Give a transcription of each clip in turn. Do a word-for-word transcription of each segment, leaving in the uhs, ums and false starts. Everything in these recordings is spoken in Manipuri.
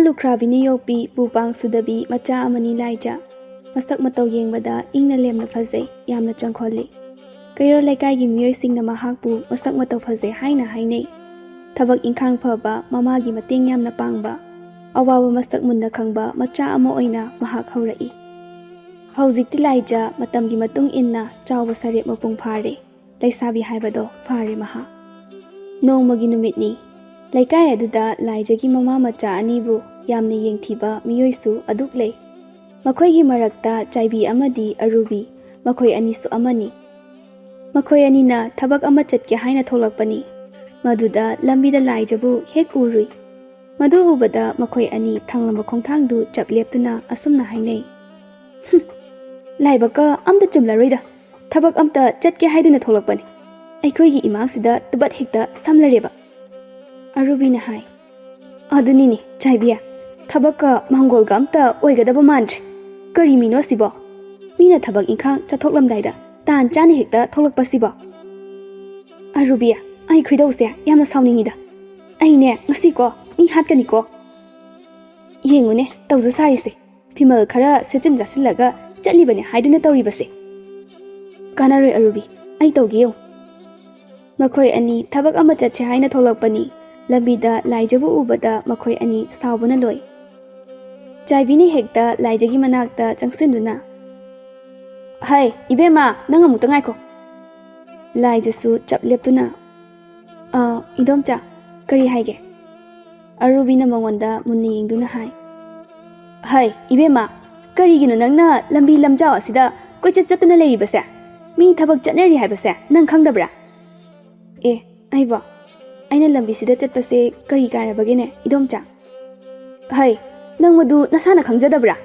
ꯂꯨꯈ꯭ꯔꯥꯕꯤꯅ ꯌꯣꯛꯄꯤ ꯄꯨ ꯄꯥꯡ ꯁꯨꯗꯕꯤ ꯃꯆꯥ ꯑꯃꯅꯤ ꯂꯥꯏꯖ꯫ ꯃꯁꯛ ꯃꯇꯧ ꯌꯦꯡꯕꯗ ꯏꯪꯅ ꯂꯦꯝꯅ ꯐꯖꯩ, ꯌꯥꯝꯅ ꯆꯪꯈꯣꯜꯂꯤ꯫ ꯀꯩꯔꯣꯜ ꯂꯩꯀꯥꯏꯒꯤ ꯃꯤꯑꯣꯏꯁꯤꯡꯅ ꯃꯍꯥꯛꯄꯨ ꯃꯁꯛ ꯃꯇꯧ ꯐꯖꯩ ꯍꯥꯏꯅ ꯍꯥꯏꯅꯩ꯫ ꯊꯕꯛ ꯏꯪꯈꯥꯡ ꯐꯕ, ꯃꯃꯥꯒꯤ ꯃꯇꯦꯡ ꯌꯥꯝꯅ ꯄꯥꯡꯕ, ꯑꯋꯥꯕ ꯃꯁꯛ ꯃꯨꯟꯅ ꯈꯪꯕ ꯃꯆꯥ ꯑꯃ ꯑꯣꯏꯅ ꯃꯍꯥꯛ ꯍꯧꯔꯛꯏ꯫ ꯍꯧꯖꯤꯛꯇꯤ ꯂꯥꯏꯖ ꯃꯇꯝꯒꯤ ꯃꯇꯨꯡ ꯏꯟꯅ ꯆꯥꯎꯕ ꯁꯔꯦꯞ ꯃꯄꯨꯡ ꯐꯥꯔꯦ꯫ ꯂꯩꯁꯥꯕꯤ ꯍꯥꯏꯕꯗꯣ ꯐꯥꯔꯦ ꯃꯍꯥꯛ꯫ ꯅꯣꯡꯃꯒꯤ ꯅꯨꯃꯤꯠꯅꯤ꯫ ꯂꯩꯀꯥꯏ ꯑꯗꯨꯗ ꯂꯥꯏꯖꯒꯤ ꯃꯃꯥ ꯃꯆꯥ ꯑꯅꯤꯕꯨ ꯌꯥꯝꯅ ꯌꯦꯡꯊꯤꯕ ꯃꯤꯑꯣꯏꯁꯨ ꯑꯗꯨꯛ ꯂꯩ꯫ ꯃꯈꯣꯏꯒꯤ ꯃꯔꯛꯇ ꯆꯥꯏꯕꯤ ꯑꯃꯗꯤ ꯑꯔꯨꯕꯤ, ꯃꯈꯣꯏ ꯑꯅꯤꯁꯨ ꯑꯃꯅꯤ꯫ ꯃꯈꯣꯏ ꯑꯅꯤꯅ ꯊꯕꯛ ꯑꯃ ꯆꯠꯀꯦ ꯍꯥꯏꯅ ꯊꯣꯛꯂꯛꯄꯅꯤ꯫ ꯃꯗꯨꯗ ꯂꯝꯕꯤꯗ ꯂꯥꯏꯖꯕꯨ ꯍꯦꯛ ꯎꯔꯨꯏ꯫ ꯃꯗꯨ ꯎꯕꯗ ꯃꯈꯣꯏ ꯑꯅꯤ ꯊꯪꯂꯝꯕ ꯈꯣꯡꯊꯥꯡꯗꯨ ꯆꯞ ꯂꯦꯞꯇꯨꯅ ꯑꯁꯨꯝꯅ ꯍꯥꯏꯅꯩ, "ꯍꯨꯝ, ꯂꯥꯏꯕꯛꯀ ꯑꯝꯇ ꯆꯨꯝꯂꯔꯣꯏꯗ꯫ ꯊꯕꯛ ꯑꯝꯇ ꯆꯠꯀꯦ ꯍꯥꯏꯗꯨꯅ ꯊꯣꯛꯂꯛꯄꯅꯤ꯫ ꯑꯩꯈꯣꯏꯒꯤ ꯏꯃꯥꯡꯁꯤꯗ ꯇꯨꯕꯠ ꯍꯦꯛꯇ ꯁꯝꯂꯔꯦꯕ꯫" ꯑꯔꯨꯕꯤꯅ ꯍꯥꯏ, "ꯑꯗꯨꯅꯤꯅꯦ ꯆꯥꯏꯕꯤ, ꯊꯕꯛꯀ ꯃꯪꯒꯣꯜꯒ ꯑꯝꯇ ꯑꯣꯏꯒꯗꯕ ꯃꯥꯟꯗ꯭ꯔꯦ꯫ ꯀꯔꯤ ꯃꯤꯅꯣ ꯁꯤꯕꯣ? ꯃꯤꯅ ꯊꯕꯛ ꯏꯪꯈꯥꯡ ꯆꯠꯊꯣꯛꯂꯝꯗꯥꯏꯗ ꯇꯥꯟ ꯆꯥꯅ ꯍꯦꯛꯇ ꯊꯣꯛꯂꯛꯄꯁꯤꯕꯣ?" "ꯑꯔꯨꯕꯤ, ꯑꯩ ꯈꯣꯏꯗꯧꯁꯦ ꯌꯥꯝꯅ ꯁꯥꯎꯅꯤꯡꯉꯤꯗ꯫ ꯑꯩꯅꯦ ꯉꯁꯤꯀꯣ ꯃꯤ ꯍꯥꯠꯀꯅꯤꯀꯣ꯫ ꯌꯦꯡꯉꯨꯅꯦ ꯇꯧꯖ ꯁꯥꯔꯤꯁꯦ꯫ ꯐꯤꯃꯜ ꯈꯔ ꯁꯦꯠꯆꯤꯟ ꯆꯥꯁꯤꯜꯂꯒ ꯆꯠꯂꯤꯕꯅꯦ ꯍꯥꯏꯗꯨꯅ ꯇꯧꯔꯤꯕꯁꯦ꯫ ꯀꯥꯟꯅꯔꯣꯏ ꯑꯔꯨꯕꯤ, ꯑꯩ ꯇꯧꯒꯦ ꯌꯦꯡꯉꯨ꯫" ꯃꯈꯣꯏ ꯑꯅꯤ ꯊꯕꯛ ꯑꯃ ꯆꯠꯁꯦ ꯍꯥꯏꯅ ꯊꯣꯛꯂꯛꯄꯅꯤ꯫ ꯂꯝꯕꯤꯗ ꯂꯥꯏꯖꯕꯨ ꯎꯕꯗ ꯃꯈꯣꯏ ꯑꯅꯤ ꯁꯥꯎꯕꯅ ꯂꯣꯏ꯫ ꯆꯥꯏꯕꯤꯅ ꯍꯦꯛꯇ ꯂꯥꯏꯖꯒꯤ ꯃꯅꯥꯛꯇ ꯆꯪꯁꯤꯟꯗꯨꯅ, "ꯍꯩ, ꯏꯕꯦꯝꯃ, ꯅꯪ ꯑꯃꯨꯛꯇ ꯉꯥꯏꯈꯣ꯫" ꯂꯥꯏꯖꯁꯨ ꯆꯞ ꯂꯦꯞꯇꯨꯅ, "ꯑ, ꯏꯗꯣꯝꯆꯥ, ꯀꯔꯤ ꯍꯥꯏꯒꯦ?" ꯑꯔꯨꯕꯤꯅ ꯃꯉꯣꯟꯗ ꯃꯨꯟꯅ ꯌꯦꯡꯗꯨꯅ ꯍꯥꯏ, "ꯍꯩ, ꯏꯕꯦꯝꯃ, ꯀꯔꯤꯒꯤꯅꯣ ꯅꯪꯅ ꯂꯝꯕꯤ ꯂꯝꯖꯥꯎ ꯑꯁꯤꯗ ꯀꯣꯏꯆꯠ ꯆꯠꯇꯨꯅ ꯂꯩꯔꯤꯕꯁꯦ? ꯃꯤ ꯊꯕꯛ ꯆꯠꯅꯔꯤ ꯍꯥꯏꯕꯁꯦ ꯅꯪ ꯈꯪꯗꯕ꯭ꯔꯥ?" "ꯑꯦ, ꯑꯩꯕꯣ? ꯑꯩꯅ ꯂꯝꯕꯤꯁꯤꯗ ꯆꯠꯄꯁꯦ ꯀꯔꯤ ꯀꯥꯏꯔꯕꯒꯦꯅꯦ, ꯏꯗꯣꯝꯆꯥ?" "ꯍꯩ, ꯅꯪ ꯃꯗꯨ ꯅꯁꯥꯅ ꯈꯪꯖꯗꯕ꯭ꯔꯥ?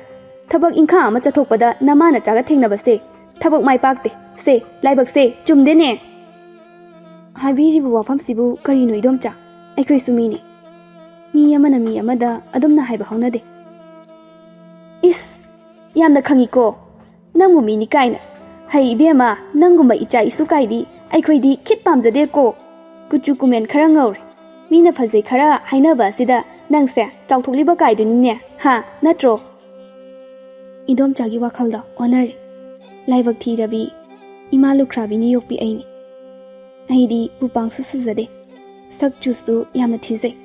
ꯊꯕꯛ ꯏꯪꯈꯥꯡ ꯑꯃ ꯆꯠꯊꯣꯛꯄꯗ ꯅꯃꯥ ꯅꯆꯥꯒ ꯊꯦꯡꯅꯕꯁꯦ ꯊꯕꯛ ꯃꯥꯏ ꯄꯥꯛꯇꯦ꯫ ꯁꯦ, ꯂꯥꯏꯕꯛꯁꯦ ꯆꯨꯝꯗꯦꯅꯦ꯫" "ꯍꯥꯏꯕꯤꯔꯤꯕ ꯋꯥꯐꯝꯁꯤꯕꯨ ꯀꯔꯤꯅꯣ, ꯏꯗꯣꯝꯆꯥ? ꯑꯩꯈꯣꯏꯁꯨ ꯃꯤꯅꯤ꯫ ꯃꯤ ꯑꯃꯅ ꯃꯤ ꯑꯃꯗ ꯑꯗꯨꯝꯅ ꯍꯥꯏꯕ ꯍꯧꯅꯗꯦ꯫" "ꯏꯁ, ꯌꯥꯝꯅ ꯈꯪꯉꯤꯀꯣ꯫ ꯅꯪꯕꯨ ꯃꯤꯅꯤ ꯀꯥꯏꯅ꯫ ꯍꯩ ꯏꯕꯦꯝꯃ, ꯅꯪꯒꯨꯝꯕ ꯏꯆꯥ ꯏꯁꯨ ꯀꯥꯏꯗꯤ ꯑꯩꯈꯣꯏꯗꯤ ꯈꯤꯠ ꯄꯥꯝꯖꯗꯦꯀꯣ꯫ ꯀꯨꯆꯨ ꯀꯨꯃꯦꯟ ꯈꯔ ꯉꯧꯔꯦ, ꯃꯤꯅ ꯐꯖꯩ ꯈꯔ ꯍꯥꯏꯅꯕ ꯑꯁꯤꯗ ꯅꯪꯁꯦ ꯆꯥꯎꯊꯣꯛꯂꯤꯕ ꯀꯥꯏꯗꯨꯅꯤꯅꯦ, ꯍꯥ? ꯅꯠꯇ꯭ꯔꯣ? ꯏꯗꯣꯝꯆꯥꯒꯤ ꯋꯥꯈꯜꯗ ꯑꯣꯟꯅꯔꯦ꯫ ꯂꯥꯏꯕꯛ ꯊꯤꯔꯕꯤ ꯏꯃꯥ ꯂꯨꯈ꯭ꯔꯥꯕꯤꯅ ꯌꯣꯛꯄꯤ ꯑꯩꯅꯤ꯫ ꯑꯩꯗꯤ ꯄꯨꯄꯥꯡꯁꯨ ꯁꯨꯖꯗꯦ, ꯁꯛ ꯆꯨꯁꯨ ꯌꯥꯝꯅ ꯊꯤꯖꯩ꯫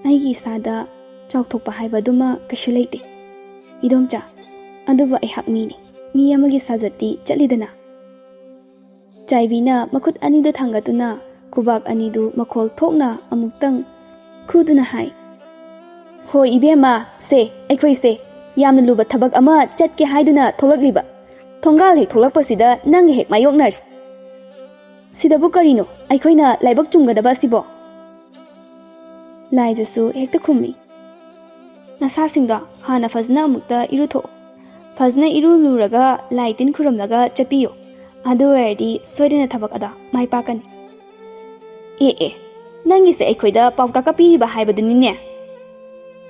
ꯑꯩꯒꯤ ꯏꯁꯥꯗ ꯆꯥꯎꯊꯣꯛꯄ ꯍꯥꯏꯕꯗꯨꯃ ꯀꯩꯁꯨ ꯂꯩꯇꯦ꯫ ꯏꯗꯣꯝꯆꯥ, ꯑꯗꯨꯕꯨ ꯑꯩꯍꯥꯛ ꯃꯤꯅꯤ, ꯃꯤ ꯑꯃꯒꯤ ꯁꯥꯖꯠꯇꯤ ꯆꯠꯂꯤꯗꯅ꯫ ꯆꯥꯏꯕꯤꯅ ꯃꯈꯨꯠ ꯑꯅꯤꯗꯨ ꯊꯥꯡꯒꯠꯇꯨꯅ ꯈꯨꯕꯥꯛ ꯑꯅꯤꯗꯨ ꯃꯈꯣꯜ ꯊꯣꯛꯅ ꯑꯃꯨꯛꯇꯪ ꯈꯨꯗꯨꯅ ꯍꯥꯏ, "ꯍꯣꯏ ꯏꯕꯦꯝꯃ, ꯁꯦ ꯑꯩꯈꯣꯏꯁꯦ ꯌꯥꯝꯅ ꯂꯨꯕ ꯊꯕꯛ ꯑꯃ ꯆꯠꯀꯦ ꯍꯥꯏꯗꯨꯅ ꯊꯣꯛꯂꯛꯂꯤꯕ꯫ ꯊꯣꯡꯒꯥꯜ ꯍꯦꯛ ꯊꯣꯛꯂꯛꯄꯁꯤꯗ ꯅꯪꯒ ꯍꯦꯛ ꯃꯥꯌꯣꯛꯅꯔꯦ꯫ ꯁꯤꯗꯕꯨ ꯀꯔꯤꯅꯣ ꯑꯩꯈꯣꯏꯅ ꯂꯥꯏꯕꯛ ꯆꯨꯝꯒꯗꯕ ꯑꯁꯤꯕꯣ?" ꯂꯥꯏꯖꯁꯨ ꯍꯦꯛꯇ ꯈꯨꯝꯃꯤ, "ꯅꯁꯥꯁꯤꯡꯗꯣ ꯍꯥꯟꯅ ꯐꯖꯅ ꯑꯃꯨꯛꯇ ꯏꯔꯨꯊꯣꯛꯎ꯫ ꯐꯖꯅ ꯏꯔꯨ ꯂꯨꯔꯒ ꯂꯥꯏ ꯇꯤꯟ ꯈꯨꯔꯨꯝꯂꯒ ꯆꯠꯄꯤꯌꯨ꯫ ꯑꯗꯨ ꯑꯣꯏꯔꯗꯤ ꯁꯣꯏꯗꯅ ꯊꯕꯛ ꯑꯗꯣ ꯃꯥꯏ ꯄꯥꯛꯀꯅꯤ꯫" ꯑꯦ ꯑꯦ, ꯅꯪꯒꯤꯁꯦ ꯑꯩꯈꯣꯏꯗ ꯄꯥꯎꯇꯥꯛꯀ ꯄꯤꯔꯤꯕ ꯍꯥꯏꯕꯗꯨꯅꯤꯅꯦ꯫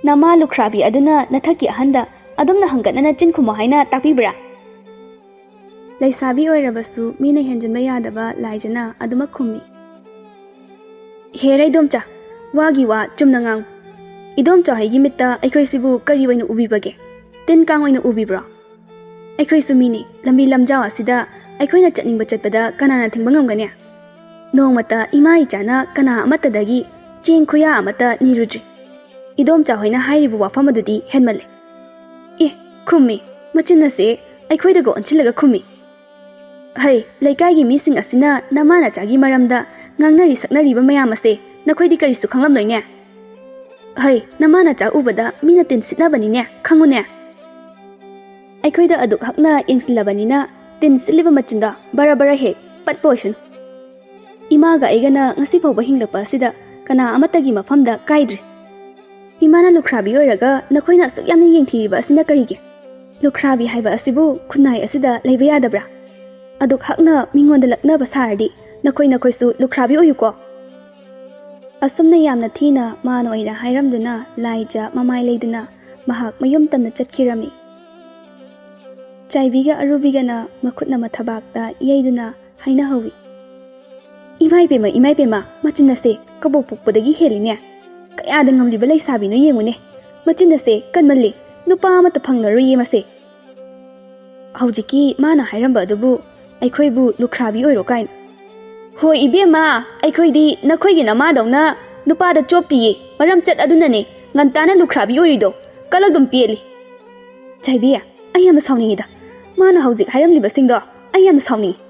ꯅꯃꯥ ꯂꯨꯈ꯭ꯔꯥꯕꯤ ꯑꯗꯨꯅ ꯅꯊꯛꯀꯤ ꯑꯍꯟꯗ ꯑꯗꯨꯝꯅ ꯍꯪꯒꯠꯅꯅ ꯆꯤꯟ ꯈꯨꯝꯃꯣ ꯍꯥꯏꯅ ꯇꯥꯛꯄꯤꯕ꯭ꯔꯥ? ꯂꯩꯁꯥꯕꯤ ꯑꯣꯏꯔꯕꯁꯨ ꯃꯤꯅ ꯍꯦꯟꯖꯤꯟꯕ ꯌꯥꯗꯕ ꯂꯥꯏꯖꯅ ꯑꯗꯨꯃꯛ ꯈꯨꯝꯃꯤ꯫ "ꯍꯦꯔ ꯏꯗꯣꯝꯆꯥ, ꯋꯥꯒꯤ ꯋꯥ ꯆꯨꯝꯅ ꯉꯥꯡꯉꯨ꯫ ꯏꯗꯣꯝꯆꯥ ꯍꯣꯏꯒꯤ ꯃꯤꯠꯇ ꯑꯩꯈꯣꯏꯁꯤꯕꯨ ꯀꯔꯤ ꯑꯣꯏꯅ ꯎꯕꯤꯕꯒꯦ? ꯇꯤꯟ ꯀꯥꯡ ꯑꯣꯏꯅ ꯎꯕꯤꯕ꯭ꯔꯣ? ꯑꯩꯈꯣꯏꯁꯨ ꯃꯤꯅꯤ, ꯂꯝꯕꯤ ꯂꯝꯖꯥꯎ ꯑꯁꯤꯗ ꯑꯩꯈꯣꯏꯅ ꯆꯠꯅꯤꯡꯕ ꯆꯠꯄꯗ ꯀꯅꯥꯅ ꯊꯤꯡꯕ ꯉꯝꯒꯅꯤ? ꯅꯣꯡꯃꯇ ꯏꯃꯥ ꯏꯆꯥꯅ ꯀꯅꯥ ꯑꯃꯠꯇꯗꯒꯤ ꯆꯦꯡ ꯈꯨꯌꯥ ꯑꯃꯠꯇ ꯅꯤꯔꯨꯗ꯭ꯔꯤ꯫ ꯏꯗꯣꯝꯆꯥ ꯍꯣꯏꯅ ꯍꯥꯏꯔꯤꯕ ꯋꯥꯐꯝ ꯑꯗꯨꯗꯤ ꯍꯦꯟꯃꯜꯂꯦ꯫" ꯑꯦ, ꯈꯨꯝꯃꯤ, ꯃꯆꯤꯟ ꯑꯁꯦ ꯑꯩꯈꯣꯏꯗꯒ ꯑꯣꯟꯁꯤꯜꯂꯒ ꯈꯨꯝꯃꯤ꯫ "ꯍꯩ, ꯂꯩꯀꯥꯏꯒꯤ ꯃꯤꯁꯤꯡ ꯑꯁꯤꯅ ꯅꯃꯥ ꯅꯆꯥꯒꯤ ꯃꯔꯝꯗ ꯉꯥꯡꯅꯔꯤ ꯁꯛꯅꯔꯤꯕ ꯃꯌꯥꯝ ꯑꯁꯦ ꯅꯈꯣꯏꯗꯤ ꯀꯔꯤꯁꯨ ꯈꯪꯂꯝꯂꯣꯏꯅꯦ꯫ ꯍꯩ, ꯅꯃꯥ ꯅꯆꯥ ꯎꯕꯗ ꯃꯤꯅ ꯇꯤꯟ ꯁꯤꯠꯅꯕꯅꯤꯅꯦ, ꯈꯪꯉꯨꯅꯦ꯫ ꯑꯩꯈꯣꯏꯗ ꯑꯗꯨꯛ ꯍꯛꯅ ꯌꯦꯡꯁꯤꯜꯂꯕꯅꯤꯅ ꯇꯤꯟ ꯁꯤꯠꯂꯤꯕ ꯃꯆꯤꯟꯗꯣ ꯕꯔ ꯕꯔ ꯍꯦꯛ ꯄꯠꯄ ꯑꯣꯏꯁꯅꯨ꯫ ꯏꯃꯥꯒ ꯑꯩꯒꯅ ꯉꯁꯤ ꯐꯥꯎꯕ ꯍꯤꯡꯂꯛꯄ ꯑꯁꯤꯗ ꯀꯅꯥ ꯑꯃꯠꯇꯒꯤ ꯃꯐꯝꯗ ꯀꯥꯏꯗ꯭ꯔꯤ꯫ ꯏꯃꯥꯅ ꯂꯨꯈ꯭ꯔꯥꯕꯤ ꯑꯣꯏꯔꯒ ꯅꯈꯣꯏꯅ ꯑꯁꯨꯛ ꯌꯥꯝꯅ ꯌꯦꯡꯊꯤꯔꯤꯕ ꯑꯁꯤꯅ ꯀꯔꯤꯒꯤ? ꯂꯨꯈ꯭ꯔꯥꯕꯤ ꯍꯥꯏꯕ ꯑꯁꯤꯕꯨ ꯈꯨꯟꯅꯥꯏ ꯑꯁꯤꯗ ꯂꯩꯕ ꯌꯥꯗꯕ꯭ꯔꯥ? ꯑꯗꯨꯛ ꯍꯛꯅ ꯃꯤꯉꯣꯟꯗ ꯂꯛꯅꯕ ꯁꯥꯔꯗꯤ ꯅꯈꯣꯏ ꯅꯈꯣꯏꯁꯨ ꯂꯨꯈ꯭ꯔꯥꯕꯤ ꯑꯣꯏꯌꯨꯀꯣ꯫" ꯑꯁꯨꯝꯅ ꯌꯥꯝꯅ ꯊꯤꯅ ꯃꯥꯅ ꯑꯣꯏꯅ ꯍꯥꯏꯔꯝꯗꯨꯅ ꯂꯥꯏꯖ ꯃꯃꯥꯏ ꯂꯩꯗꯨꯅ ꯃꯍꯥꯛ ꯃꯌꯨꯝ ꯇꯝꯅ ꯆꯠꯈꯤꯔꯝꯃꯤ꯫ ꯆꯥꯏꯕꯤꯒ ꯑꯔꯨꯕꯤꯒꯅ ꯃꯈꯨꯠꯅ ꯃꯊꯕꯥꯛꯇ ꯌꯩꯗꯨꯅ ꯍꯥꯏꯅꯍꯧꯏ, "ꯏꯃꯥꯏ ꯄꯦꯝꯃ, ꯏꯃꯥꯏ ꯄꯦꯝꯃ, ꯃꯆꯤꯟ ꯑꯁꯦ ꯀꯕꯣꯛ ꯄꯣꯛꯄꯗꯒꯤ ꯍꯦꯜꯂꯤꯅꯦ꯫ ꯀꯌꯥꯗ ꯉꯝꯂꯤꯕ ꯂꯩꯁꯥꯕꯤꯅꯣ ꯌꯦꯡꯉꯨꯅꯦ꯫ ꯃꯆꯤꯟ ꯑꯁꯦ ꯀꯟꯃꯜꯂꯤ꯫ ꯅꯨꯄꯥ ꯑꯃꯠꯇ ꯐꯪꯂꯔꯣꯏꯌꯦ ꯃꯁꯦ꯫ ꯍꯧꯖꯤꯛꯀꯤ ꯃꯥꯅ ꯍꯥꯏꯔꯝꯕ ꯑꯗꯨꯕꯨ ꯑꯩꯈꯣꯏꯕꯨ ꯂꯨꯈ꯭ꯔꯥꯕꯤ ꯑꯣꯏꯔꯣ ꯀꯥꯏꯅ꯫ ꯍꯣꯏ ꯏꯕꯦꯝꯃ, ꯑꯩꯈꯣꯏꯗꯤ ꯅꯈꯣꯏꯒꯤ ꯅꯃꯥꯗꯧꯅ ꯅꯨꯄꯥꯗ ꯆꯣꯞꯇꯤꯌꯦ꯫ ꯃꯔꯝ ꯆꯠ ꯑꯗꯨꯅꯅꯦ ꯉꯟꯇꯥꯅ ꯂꯨꯈ꯭ꯔꯥꯕꯤ ꯑꯣꯏꯔꯤꯗꯣ꯫ ꯀꯂꯛ ꯑꯗꯨꯝ ꯄꯦꯜꯂꯤ꯫ ꯆꯥꯏꯕꯤ, ꯑꯩ ꯌꯥꯝꯅ ꯁꯥꯎꯅꯤꯡꯉꯤꯗ꯫ ꯃꯥꯅ ꯍꯧꯖꯤꯛ ꯍꯥꯏꯔꯝꯂꯤꯕꯁꯤꯡꯗꯣ ꯑꯩ ꯌꯥꯝꯅ ꯁꯥꯎꯅꯤꯡꯉꯤ꯫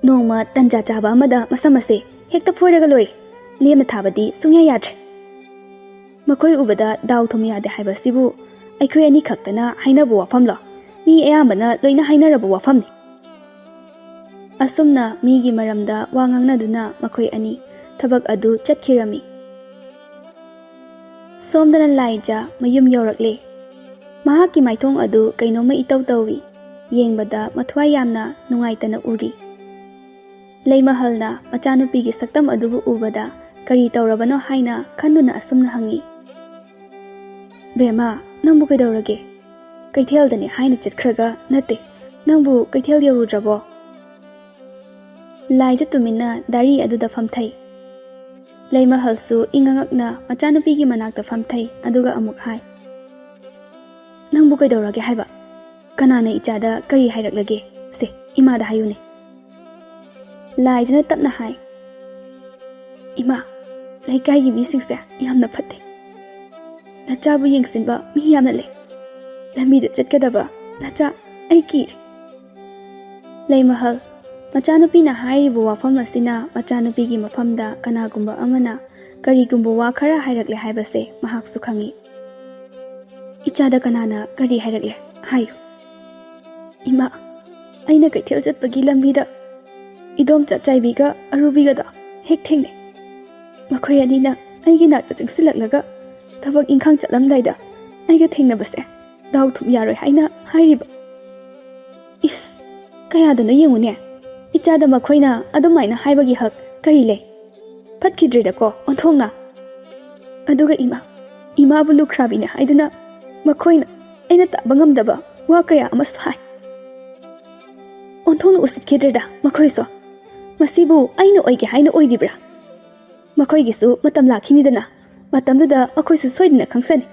ꯅꯣꯡꯃ ꯇꯟꯖꯥ ꯆꯥꯕ ꯑꯃꯗ ꯃꯁꯝ ꯑꯁꯦ ꯍꯦꯛꯇ ꯐꯣꯏꯔꯒ ꯂꯣꯏꯔꯦ꯫ ꯂꯦꯝꯅ ꯊꯥꯕꯗꯤ ꯁꯨꯡꯌꯥ ꯌꯥꯗ꯭ꯔꯦ꯫ ꯃꯈꯣꯏ ꯎꯕꯗ ꯗꯥꯎ ꯊꯨꯝ ꯌꯥꯗꯦ ꯍꯥꯏꯕꯁꯤꯕꯨ ꯑꯩꯈꯣꯏ ꯑꯅꯤ ꯈꯛꯇꯅ ꯍꯥꯏꯅꯕ ꯋꯥꯐꯝꯂꯣ? ꯃꯤ ꯑꯌꯥꯝꯕꯅ ꯂꯣꯏꯅ ꯍꯥꯏꯅꯔꯕ ꯋꯥꯐꯝꯅꯤ꯫ ꯑꯁꯨꯝꯅ ꯃꯤꯒꯤ ꯃꯔꯝꯗ ꯋꯥ ꯉꯥꯡꯅꯗꯨꯅ ꯃꯈꯣꯏ ꯑꯅꯤ ꯊꯕꯛ ꯑꯗꯨ ꯆꯠꯈꯤꯔꯝꯃꯤ꯫ ꯁꯣꯝꯗꯅ ꯂꯥꯏꯖ ꯃꯌꯨꯝ ꯌꯧꯔꯛꯂꯦ꯫ ꯃꯍꯥꯛꯀꯤ ꯃꯥꯏꯊꯣꯡ ꯑꯗꯨ ꯀꯩꯅꯣꯝꯃ ꯏꯇꯧ ꯇꯧꯏ꯫ ꯌꯦꯡꯕꯗ ꯃꯊ꯭ꯋꯥꯏ ꯌꯥꯝꯅ ꯅꯨꯡꯉꯥꯏꯇꯅ ꯎꯔꯤ꯫ ꯂꯩꯃꯍꯜꯅ ꯃꯆꯥꯅꯨꯄꯤꯒꯤ ꯁꯛꯇꯝ ꯑꯗꯨꯕꯨ ꯎꯕꯗ ꯀꯔꯤ ꯇꯧꯔꯕꯅꯣ ꯍꯥꯏꯅ ꯈꯟꯗꯨꯅ ꯑꯁꯨꯝꯅ ꯍꯪꯉꯤ꯫ "ꯕꯦꯝꯃ, ꯅꯪꯕꯨ ꯀꯩꯗꯧꯔꯒꯦ? ꯀꯩꯊꯦꯜꯗꯅꯤ ꯍꯥꯏꯅ ꯆꯠꯈ꯭ꯔꯒ ꯅꯠꯇꯦ, ꯅꯪꯕꯨ ꯀꯩꯊꯦꯜ ꯌꯧꯔꯨꯗ꯭ꯔꯕꯣ?" ꯂꯥꯏꯖ ꯇꯨꯃꯤꯟꯅ ꯗꯥꯔꯤ ꯑꯗꯨꯗ ꯐꯝꯊꯩ꯫ ꯂꯩꯃꯍꯜꯁꯨ ꯏꯉꯛ ꯉꯛꯅ ꯃꯆꯥꯅꯨꯄꯤꯒꯤ ꯃꯅꯥꯛꯇ ꯐꯝꯊꯩ, ꯑꯗꯨꯒ ꯑꯃꯨꯛ ꯍꯥꯏ, "ꯅꯪꯕꯨ ꯀꯩꯗꯧꯔꯒꯦ ꯍꯥꯏꯕ? ꯀꯅꯥꯅ ꯏꯆꯥꯗ ꯀꯔꯤ ꯍꯥꯏꯔꯛꯂꯒꯦ? ꯁꯦ, ꯏꯃꯥꯗ ꯍꯥꯏꯌꯨꯅꯦ꯫" ꯂꯥꯏꯖꯅ ꯇꯞꯅ ꯍꯥꯏ, "ꯏꯃꯥ, ꯂꯩꯀꯥꯏꯒꯤ ꯃꯤꯁꯤꯡꯁꯦ ꯌꯥꯝꯅ ꯐꯠꯇꯦ꯫ ꯅꯆꯥꯕꯨ ꯌꯦꯡꯁꯤꯟꯕ ꯃꯤ ꯌꯥꯝꯅ ꯂꯩ꯫ ꯂꯝꯕꯤꯗ ꯆꯠꯀꯗꯕ ꯅꯆꯥ ꯑꯩ ꯀꯤꯔꯦ꯫" ꯂꯩꯃꯍꯜ, ꯃꯆꯥꯅꯨꯄꯤꯅ ꯍꯥꯏꯔꯤꯕ ꯋꯥꯐꯝ ꯑꯁꯤꯅ ꯃꯆꯥꯅꯨꯄꯤꯒꯤ ꯃꯐꯝꯗ ꯀꯅꯥꯒꯨꯝꯕ ꯑꯃꯅ ꯀꯔꯤꯒꯨꯝꯕ ꯋꯥ ꯈꯔ ꯍꯥꯏꯔꯛꯂꯦ ꯍꯥꯏꯕꯁꯦ ꯃꯍꯥꯛꯁꯨ ꯈꯪꯏ꯫ "ꯏꯆꯥꯗ ꯀꯅꯥꯅ ꯀꯔꯤ ꯍꯥꯏꯔꯛꯂꯦ? ꯍꯥꯏꯌꯨ꯫" "ꯏꯃꯥ, ꯑꯩꯅ ꯀꯩꯊꯦꯜ ꯆꯠꯄꯒꯤ ꯂꯝꯕꯤꯗ ꯏꯗꯣꯝꯆꯥ ꯆꯥꯏꯕꯤꯒ ꯑꯔꯨꯕꯤꯒꯗꯣ ꯍꯦꯛ ꯊꯦꯡꯅꯩ꯫ ꯃꯈꯣꯏ ꯑꯅꯤꯅ ꯑꯩꯒꯤ ꯅꯥꯛꯇ ꯆꯪꯁꯤꯜꯂꯛꯂꯒ ꯊꯕꯛ ꯏꯪꯈꯥꯡ ꯆꯠꯂꯝꯗꯥꯏꯗ ꯑꯩꯒ ꯊꯦꯡꯅꯕꯁꯦ ꯗꯥꯎ ꯊꯨꯝ ꯌꯥꯔꯣꯏ ꯍꯥꯏꯅ ꯍꯥꯏꯔꯤꯕ꯫" "ꯏꯁ, ꯀꯌꯥꯗꯅꯣ ꯌꯦꯡꯉꯨꯅꯦ, ꯏꯆꯥꯗ ꯃꯈꯣꯏꯅ ꯑꯗꯨꯃꯥꯏꯅ ꯍꯥꯏꯕꯒꯤ ꯍꯛ ꯀꯔꯤ ꯂꯩ? ꯐꯠꯈꯤꯗ꯭ꯔꯦꯗꯀꯣ ꯑꯣꯟꯊꯣꯛꯅ꯫ ꯑꯗꯨꯒ ꯏꯃꯥ, ꯏꯃꯥꯕꯨ ꯂꯨꯈ꯭ꯔꯥꯕꯤꯅꯦ ꯍꯥꯏꯗꯨꯅ ꯃꯈꯣꯏꯅ ꯑꯩꯅ ꯇꯥꯕ ꯉꯝꯗꯕ ꯋꯥ ꯀꯌꯥ ꯑꯃꯁꯨ ꯍꯥꯏ꯫ ꯑꯣꯟꯊꯣꯛꯅ ꯎꯁꯤꯠꯈꯤꯗ꯭ꯔꯦꯗ ꯃꯈꯣꯏꯁꯨ꯫ ꯃꯁꯤꯕꯨ ꯑꯩꯅ ꯑꯣꯏꯒꯦ ꯍꯥꯏꯅ ꯑꯣꯏꯔꯤꯕ꯭ꯔꯥ? ꯃꯈꯣꯏꯒꯤꯁꯨ ꯃꯇꯝ ꯂꯥꯛꯈꯤꯅꯤꯗꯅ, ꯃꯇꯝꯗꯨꯗ ꯃꯈꯣꯏꯁꯨ ꯁꯣꯏꯗꯅ ꯈꯪꯁꯅꯤ꯫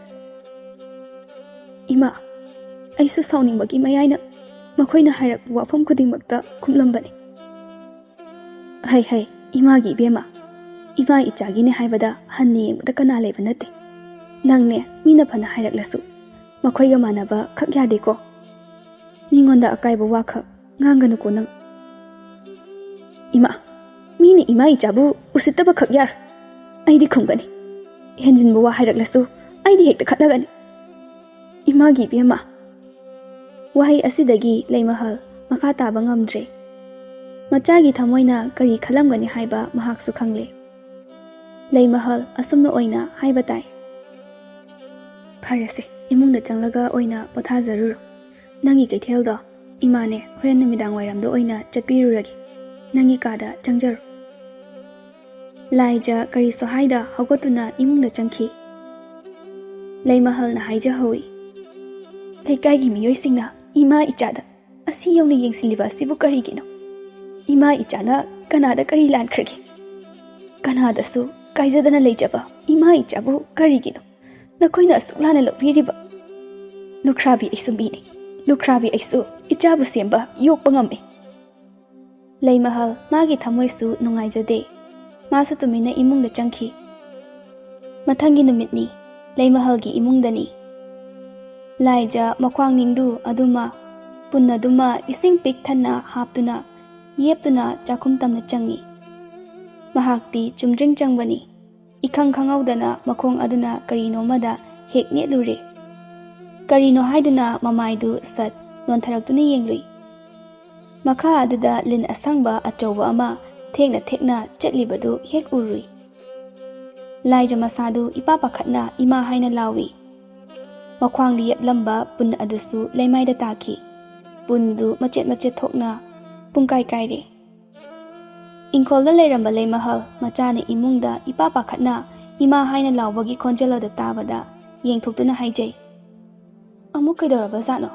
ꯏꯃꯥ, ꯑꯩꯁꯨ ꯁꯥꯎꯅꯤꯡꯕꯒꯤ ꯃꯌꯥꯏꯅ ꯃꯈꯣꯏꯅ ꯍꯥꯏꯔꯛꯄ ꯋꯥꯐꯝ ꯈꯨꯗꯤꯡꯃꯛꯇ ꯈꯨꯝꯂꯝꯕꯅꯤ꯫ "ꯍꯩ ꯍꯩ, ꯏꯃꯥꯒꯤ ꯏꯕꯦꯝꯃ, ꯏꯃꯥ ꯏꯆꯥꯒꯤꯅꯦ ꯍꯥꯏꯕꯗ ꯍꯟꯅ ꯌꯦꯡꯕꯗ ꯀꯅꯥ ꯂꯩꯕ ꯅꯠꯇꯦ꯫ ꯅꯪꯅꯦ, ꯃꯤꯅ ꯐꯅ ꯍꯥꯏꯔꯛꯂꯁꯨ ꯃꯈꯣꯏꯒ ꯃꯥꯟꯅꯕ ꯈꯛ ꯌꯥꯗꯦꯀꯣ꯫ ꯃꯤꯉꯣꯟꯗ ꯑꯀꯥꯏꯕ ꯋꯥꯈꯛ ꯉꯥꯡꯒꯅꯨꯀꯣ ꯅꯪ꯫" "ꯏꯃꯥ, ꯃꯤꯅ ꯏꯃꯥ ꯏꯆꯥꯕꯨ ꯎꯁꯤꯠꯇꯕ ꯈꯛ ꯌꯥꯔ꯫ ꯑꯩꯗꯤ ꯈꯨꯝꯒꯅꯤ꯫ ꯍꯦꯟꯖꯤꯟꯕ ꯋꯥ ꯍꯥꯏꯔꯛꯂꯁꯨ ꯑꯩꯗꯤ ꯍꯦꯛꯇ ꯈꯠꯅꯒꯅꯤ꯫ ꯏꯃꯥꯒꯤ ꯏꯕꯦꯝꯃ꯫" ꯋꯥꯍꯩ ꯑꯁꯤꯗꯒꯤ ꯂꯩꯃꯍꯜ ꯃꯈꯥ ꯇꯥꯕ ꯉꯝꯗ꯭ꯔꯦ꯫ ꯃꯆꯥꯒꯤ ꯊꯃꯣꯏꯅ ꯀꯔꯤ ꯈꯜꯂꯝꯒꯅꯤ ꯍꯥꯏꯕ ꯃꯍꯥꯛꯁꯨ ꯈꯪꯂꯦ꯫ ꯂꯩꯃꯍꯜ ꯑꯁꯨꯝꯅ ꯑꯣꯏꯅ ꯍꯥꯏꯕ ꯇꯥꯏ꯫ "ꯐꯔꯦꯁꯦ, ꯏꯃꯨꯡꯗ ꯆꯪꯂꯒ ꯑꯣꯏꯅ ꯄꯣꯊꯥꯖꯔꯨꯔꯣ꯫ ꯅꯪꯒꯤ ꯀꯩꯊꯦꯜꯗꯣ ꯏꯃꯥꯅꯦ ꯍꯣꯔꯦꯟ ꯅꯨꯃꯤꯗꯥꯡ ꯋꯥꯏꯔꯝꯗ ꯑꯣꯏꯅ ꯆꯠꯄꯤꯔꯨꯔꯒꯦ꯫ ꯅꯪꯒꯤ ꯀꯥꯗ ꯆꯪꯖꯔꯣ꯫" ꯂꯥꯏꯖ ꯀꯔꯤꯁꯨ ꯍꯥꯏꯗ ꯍꯧꯒꯠꯇꯨꯅ ꯏꯃꯨꯡꯗ ꯆꯪꯈꯤ꯫ ꯂꯩꯃꯍꯜꯅ ꯍꯥꯏꯖꯍꯧꯏ, "ꯂꯩꯀꯥꯏꯒꯤ ꯃꯤꯑꯣꯏꯁꯤꯡꯅ ꯏꯃꯥ ꯏꯆꯥꯗ ꯑꯁꯤ ꯌꯧꯅ ꯌꯦꯡꯁꯤꯜꯂꯤꯕ ꯑꯁꯤꯕꯨ ꯀꯔꯤꯒꯤꯅꯣ? ꯏꯃꯥ ꯏꯆꯥꯅ ꯀꯅꯥꯗ ꯀꯔꯤ ꯂꯥꯟꯈ꯭ꯔꯒꯦ? ꯀꯅꯥꯗꯁꯨ ꯀꯥꯏꯖꯗꯅ ꯂꯩꯖꯕ ꯏꯃꯥ ꯏꯆꯥꯕꯨ ꯀꯔꯤꯒꯤꯅꯣ ꯅꯈꯣꯏꯅ ꯑꯁꯨꯛ ꯂꯥꯟꯅ ꯂꯧꯕꯤꯔꯤꯕ? ꯂꯨꯈ꯭ꯔꯥꯕꯤ ꯑꯩꯁꯨ ꯃꯤꯅꯤ꯫ ꯂꯨꯈ꯭ꯔꯥꯕꯤ ꯑꯩꯁꯨ ꯏꯆꯥꯕꯨ ꯁꯦꯝꯕ ꯌꯣꯛꯄ ꯉꯝꯃꯤ꯫" ꯂꯩꯃꯍꯜ ꯃꯥꯒꯤ ꯊꯃꯣꯏꯁꯨ ꯅꯨꯡꯉꯥꯏꯖꯗꯦ꯫ ꯃꯥꯁꯨ ꯇꯨꯃꯤꯟꯅ ꯏꯃꯨꯡꯗ ꯆꯪꯈꯤ꯫ ꯃꯊꯪꯒꯤ ꯅꯨꯃꯤꯠꯅꯤ꯫ ꯂꯩꯃꯍꯜꯒꯤ ꯏꯃꯨꯡꯗꯅꯤ꯫ ꯂꯥꯏꯖ ꯃꯈ꯭ꯋꯥꯡ ꯅꯤꯡꯗꯨ ꯑꯗꯨꯃ, ꯄꯨꯟ ꯑꯗꯨꯃ ꯏꯁꯤꯡ ꯄꯤꯛ ꯊꯟꯅ ꯍꯥꯞꯇꯨꯅ, ꯌꯦꯞꯇꯨꯅ ꯆꯥꯛꯈꯨꯝ ꯇꯝꯅ ꯆꯪꯉꯤ꯫ ꯃꯍꯥꯛꯇꯤ ꯆꯨꯝꯗ꯭ꯔꯤꯡ ꯆꯪꯕꯅꯤ꯫ ꯏꯈꯪ ꯈꯪꯍꯧꯗꯅ ꯃꯈꯣꯡ ꯑꯗꯨꯅ ꯀꯔꯤꯅꯣꯃꯗ ꯍꯦꯛ ꯅꯦꯠꯂꯨꯔꯦ꯫ ꯀꯔꯤꯅꯣ ꯍꯥꯏꯗꯨꯅ ꯃꯃꯥꯏꯗꯨ ꯁꯠ ꯅꯣꯟꯊꯔꯛꯇꯨꯅ ꯌꯦꯡꯂꯨꯏ꯫ ꯃꯈꯥ ꯑꯗꯨꯗ ꯂꯤꯟ ꯑꯁꯪꯕ ꯑꯆꯧꯕ ꯑꯃ ꯊꯦꯛꯅ ꯊꯦꯛꯅ ꯆꯠꯂꯤꯕꯗꯨ ꯍꯦꯛ ꯎꯔꯨꯏ꯫ ꯂꯥꯏꯖ ꯃꯁꯥꯗꯨ ꯏꯄꯥ ꯄꯥꯈꯠꯅ ꯏꯃꯥ ꯍꯥꯏꯅ ꯂꯥꯎꯏ꯫ ꯃꯈ꯭ꯋꯥꯡꯗ ꯌꯦꯞꯂꯝꯕ ꯄꯨꯟ ꯑꯗꯨꯁꯨ ꯂꯩꯃꯥꯏꯗ ꯇꯥꯈꯤ꯫ ꯄꯨꯟꯗꯨ ꯃꯆꯦꯠ ꯃꯆꯦꯠ ꯊꯣꯛꯅ ꯄꯨꯡꯀꯥꯏ ꯀꯥꯏꯔꯦ꯫ ꯏꯪꯈꯣꯜꯗ ꯂꯩꯔꯝꯕ ꯂꯩꯃꯍꯜ ꯃꯆꯥꯅ ꯏꯃꯨꯡꯗ ꯏꯄꯥ ꯄꯥꯈꯠꯅ ꯏꯃꯥ ꯍꯥꯏꯅ ꯂꯥꯎꯕꯒꯤ ꯈꯣꯟꯖꯦꯜ ꯑꯗꯨ ꯇꯥꯕꯗ ꯌꯦꯡꯊꯣꯛꯇꯨꯅ ꯍꯥꯏꯖꯩ, "ꯑꯃꯨꯛ ꯀꯩꯗꯧꯔꯕꯖꯥꯠꯅꯣ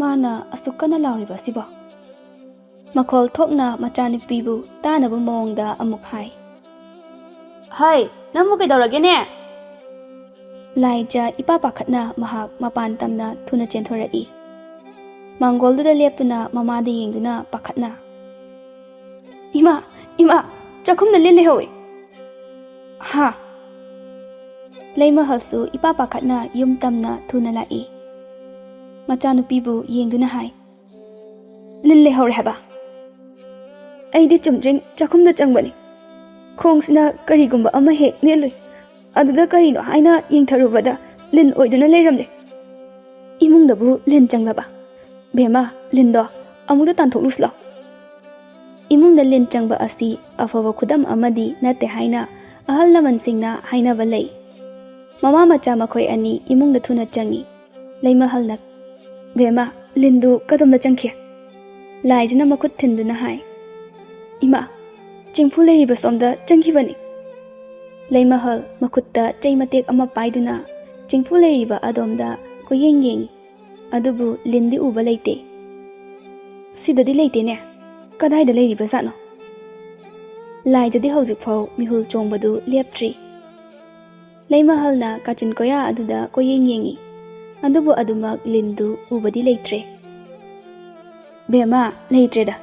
ꯃꯥꯅ ꯑꯁꯨꯛ ꯀꯟꯅ ꯂꯥꯎꯔꯤꯕ ꯑꯁꯤꯕꯣ?" ꯃꯈꯣꯜ ꯊꯣꯛꯅ ꯃꯆꯥꯅꯨꯄꯤꯕꯨ ꯇꯥꯅꯕ ꯃꯑꯣꯡꯗ ꯑꯃꯨꯛ ꯍꯥꯏ, "ꯍꯩ, ꯅꯪꯕꯨ ꯀꯩꯗꯧꯔꯒꯦꯅꯦ? ꯂꯥꯏꯖ ꯏꯄꯥ ꯄꯥꯈꯠꯅ ꯃꯍꯥꯛ ꯃꯄꯥꯟ ꯇꯝꯅ ꯊꯨꯅ ꯆꯦꯟꯊꯣꯔꯛꯏ꯫ ꯃꯥꯡꯒꯣꯜꯗꯨꯗ ꯂꯦꯞꯇꯨꯅ ꯃꯃꯥꯗ ꯌꯦꯡꯗꯨꯅ ꯄꯥꯈꯠꯅ, "ꯏꯃꯥ, ꯏꯃꯥ, ꯆꯥꯛꯈꯨꯝꯗ ꯂꯤꯟ ꯂꯩꯍꯧꯏ!" "ꯍꯥ?" ꯂꯩꯃꯍꯜꯁꯨ ꯏꯄꯥ ꯄꯥꯈꯠꯅ ꯌꯨꯝ ꯇꯝꯅ ꯊꯨꯅ ꯂꯥꯛꯏ꯫ ꯃꯆꯥꯅꯨꯄꯤꯕꯨ ꯌꯦꯡꯗꯨꯅ ꯍꯥꯏ, "ꯂꯤꯟ ꯂꯩꯍꯧꯔꯦ ꯍꯥꯏꯕ?" ꯑꯩꯗꯤ ꯆꯨꯝꯗ꯭ꯔꯤꯡ ꯆꯥꯛꯈꯨꯝꯗ ꯆꯪꯕꯅꯤ꯫ ꯈꯣꯡꯁꯤꯅ ꯀꯔꯤꯒꯨꯝꯕ ꯑꯃ ꯍꯦꯛ ꯅꯦꯠꯂꯨꯏ꯫ ꯑꯗꯨꯗ ꯀꯔꯤꯅꯣ ꯍꯥꯏꯅ ꯌꯦꯡꯊꯔꯨꯕꯗ ꯂꯤꯟ ꯑꯣꯏꯗꯨꯅ ꯂꯩꯔꯝꯂꯦ꯫ ꯏꯃꯨꯡꯗꯕꯨ ꯂꯤꯟ ꯆꯪꯂꯕ? ꯕꯦꯝꯃ, ꯂꯤꯟꯗꯣ ꯑꯃꯨꯛꯇ ꯇꯥꯟꯊꯣꯛꯂꯨꯁꯤꯂꯣ꯫ ꯏꯃꯨꯡꯗ ꯂꯤꯟ ꯆꯪꯕ ꯑꯁꯤ ꯑꯐꯕ ꯈꯨꯗꯝ ꯑꯃꯗꯤ ꯅꯠꯇꯦ ꯍꯥꯏꯅ ꯑꯍꯜ ꯂꯃꯟꯁꯤꯡꯅ ꯍꯥꯏꯅꯕ ꯂꯩ꯫ ꯃꯃꯥ ꯃꯆꯥ ꯃꯈꯣꯏ ꯑꯅꯤ ꯏꯃꯨꯡꯗ ꯊꯨꯅ ꯆꯪꯏ꯫ ꯂꯩꯃꯍꯜꯅ, "ꯕꯦꯝꯃ, ꯂꯤꯟꯗꯨ ꯀꯗꯣꯝꯗ ꯆꯪꯈꯤ?" ꯂꯥꯏꯖꯅ ꯃꯈꯨꯠ ꯊꯤꯟꯗꯨꯅ ꯍꯥꯏ, "ꯏꯃꯥ, ꯆꯦꯡꯐꯨ ꯂꯩꯔꯤꯕ ꯁꯣꯝꯗ ꯆꯪꯈꯤꯕꯅꯤ!" ꯂꯩꯃꯍꯜ ꯃꯈꯨꯠꯇ ꯆꯩ ꯃꯇꯦꯛ ꯑꯃ ꯄꯥꯏꯗꯨꯅ ꯆꯦꯡꯐꯨ ꯂꯩꯔꯤꯕ ꯑꯗꯣꯝꯗ ꯀꯣꯏꯌꯦꯡ ꯌꯦꯡꯏ꯫ ꯑꯗꯨꯕꯨ ꯂꯤꯟꯗꯤ ꯎꯕ ꯂꯩꯇꯦ꯫ "ꯁꯤꯗꯗꯤ ꯂꯩꯇꯦꯅꯦ꯫ ꯀꯗꯥꯏꯗ ꯂꯩꯔꯤꯕꯖꯥꯠꯅꯣ?" ꯂꯥꯏꯖꯗꯤ ꯍꯧꯖꯤꯛꯐꯥꯎ ꯃꯤꯍꯨꯜ ꯆꯣꯡꯕꯗꯨ ꯂꯦꯞꯇ꯭ꯔꯤ꯫ ꯂꯩꯃꯍꯜꯅ ꯀꯥꯆꯤꯟ ꯀꯣꯌꯥ ꯑꯗꯨꯗ ꯀꯣꯏꯌꯦꯡ ꯌꯦꯡꯏ꯫ ꯑꯗꯨꯕꯨ ꯑꯗꯨꯃꯛ ꯂꯤꯟꯗꯨ ꯎꯕꯗꯤ ꯂꯩꯇ꯭ꯔꯦ꯫ "ꯕꯦꯝꯃ, ꯂꯩꯇ꯭ꯔꯦꯗ꯫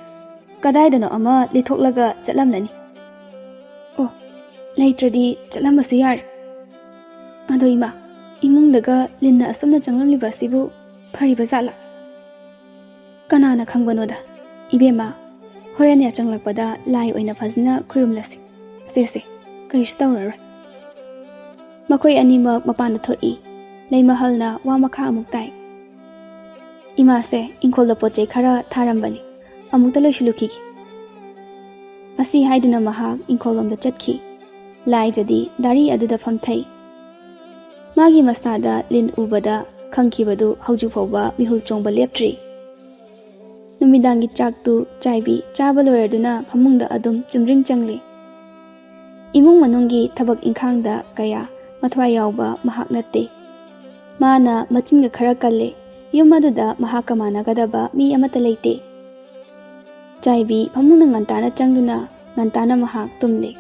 ꯀꯗꯥꯏꯗꯅꯣ ꯑꯃ ꯂꯤꯊꯣꯛꯂꯒ ꯆꯠꯂꯝꯂꯅꯤ꯫ ꯑꯣ, ꯂꯩꯇ꯭ꯔꯗꯤ ꯆꯠꯂꯝꯕꯁꯨ ꯌꯥꯔꯦ꯫ ꯑꯗꯣ ꯏꯃꯥ, ꯏꯃꯨꯡꯗꯒ ꯂꯤꯟꯅ ꯑꯁꯨꯝꯅ ꯆꯪꯂꯝꯂꯤꯕ ꯑꯁꯤꯕꯨ ꯐꯔꯤꯕ ꯖꯥꯠꯂꯥ?" "ꯀꯅꯥꯅ ꯈꯪꯕꯅꯣꯗ, ꯏꯕꯦꯝꯃ꯫ ꯍꯣꯔꯦꯟ ꯌꯥꯆꯪꯂꯛꯄꯗ ꯂꯥꯏ ꯑꯣꯏꯅ ꯐꯖꯅ ꯈꯨꯔꯨꯝꯂꯁꯤ꯫ ꯁꯦ, ꯁꯦ, ꯀꯔꯤꯁꯨ ꯇꯧꯔꯔꯣꯏ꯫" ꯃꯈꯣꯏ ꯑꯅꯤꯃꯛ ꯃꯄꯥꯟꯗ ꯊꯣꯛꯏ꯫ ꯂꯩꯃꯍꯜꯅ ꯋꯥ ꯃꯈꯥ ꯑꯃꯨꯛ ꯇꯥꯏ꯫ "ꯏꯃꯥꯁꯦ ꯏꯪꯈꯣꯜꯗ ꯄꯣꯠ ꯆꯩ ꯈꯔ ꯊꯥꯔꯝꯕꯅꯤ꯫ ꯑꯃꯨꯛꯇ ꯂꯣꯏꯁꯤꯜꯂꯨꯈꯤꯒꯦ꯫" ꯑꯁꯤ ꯍꯥꯏꯗꯨꯅ ꯃꯍꯥꯛ ꯏꯪꯈꯣꯜꯂꯣꯝꯗ ꯆꯠꯈꯤ꯫ ꯂꯥꯏꯖꯗꯤ ꯗꯥꯔꯤ ꯑꯗꯨꯗ ꯐꯝꯊꯩ꯫ ꯃꯥꯒꯤ ꯃꯁꯥꯗ ꯂꯤꯟ ꯎꯕꯗ ꯈꯪꯈꯤꯕꯗꯨ ꯍꯧꯖꯤꯛ ꯐꯥꯎꯕ ꯃꯤꯍꯨꯜ ꯆꯣꯡꯕ ꯂꯦꯞꯇ꯭ꯔꯤ꯫ ꯅꯨꯃꯤꯗꯥꯡꯒꯤ ꯆꯥꯛꯇꯨ ꯆꯥꯏꯕꯤ ꯆꯥꯕ ꯂꯣꯏꯔꯗꯨꯅ ꯐꯃꯨꯡꯗ ꯑꯗꯨꯝ ꯆꯨꯝꯗ꯭ꯔꯤꯡ ꯆꯪꯂꯤ꯫ ꯏꯃꯨꯡ ꯃꯅꯨꯡꯒꯤ ꯊꯕꯛ ꯏꯪꯈꯥꯡꯗ ꯀꯌꯥ ꯃꯊ꯭ꯋꯥꯏ ꯌꯥꯎꯕ ꯃꯍꯥꯛ ꯅꯠꯇꯦ꯫ ꯃꯥꯅ ꯃꯆꯤꯟꯒ ꯈꯔ ꯀꯜꯂꯦ꯫ ꯌꯨꯝ ꯑꯗꯨꯗ ꯃꯍꯥꯛꯀ ꯃꯥꯟꯅꯒꯗꯕ ꯃꯤ ꯑꯃꯠꯇ ꯂꯩꯇꯦ꯫ ꯆꯥꯏꯕꯤ ꯐꯃꯨꯡꯗ ꯉꯟꯇꯥꯅ ꯆꯪꯗꯨꯅ ꯉꯟꯇꯥꯅ ꯃꯍꯥꯛ ꯇꯨꯝꯂꯦ꯫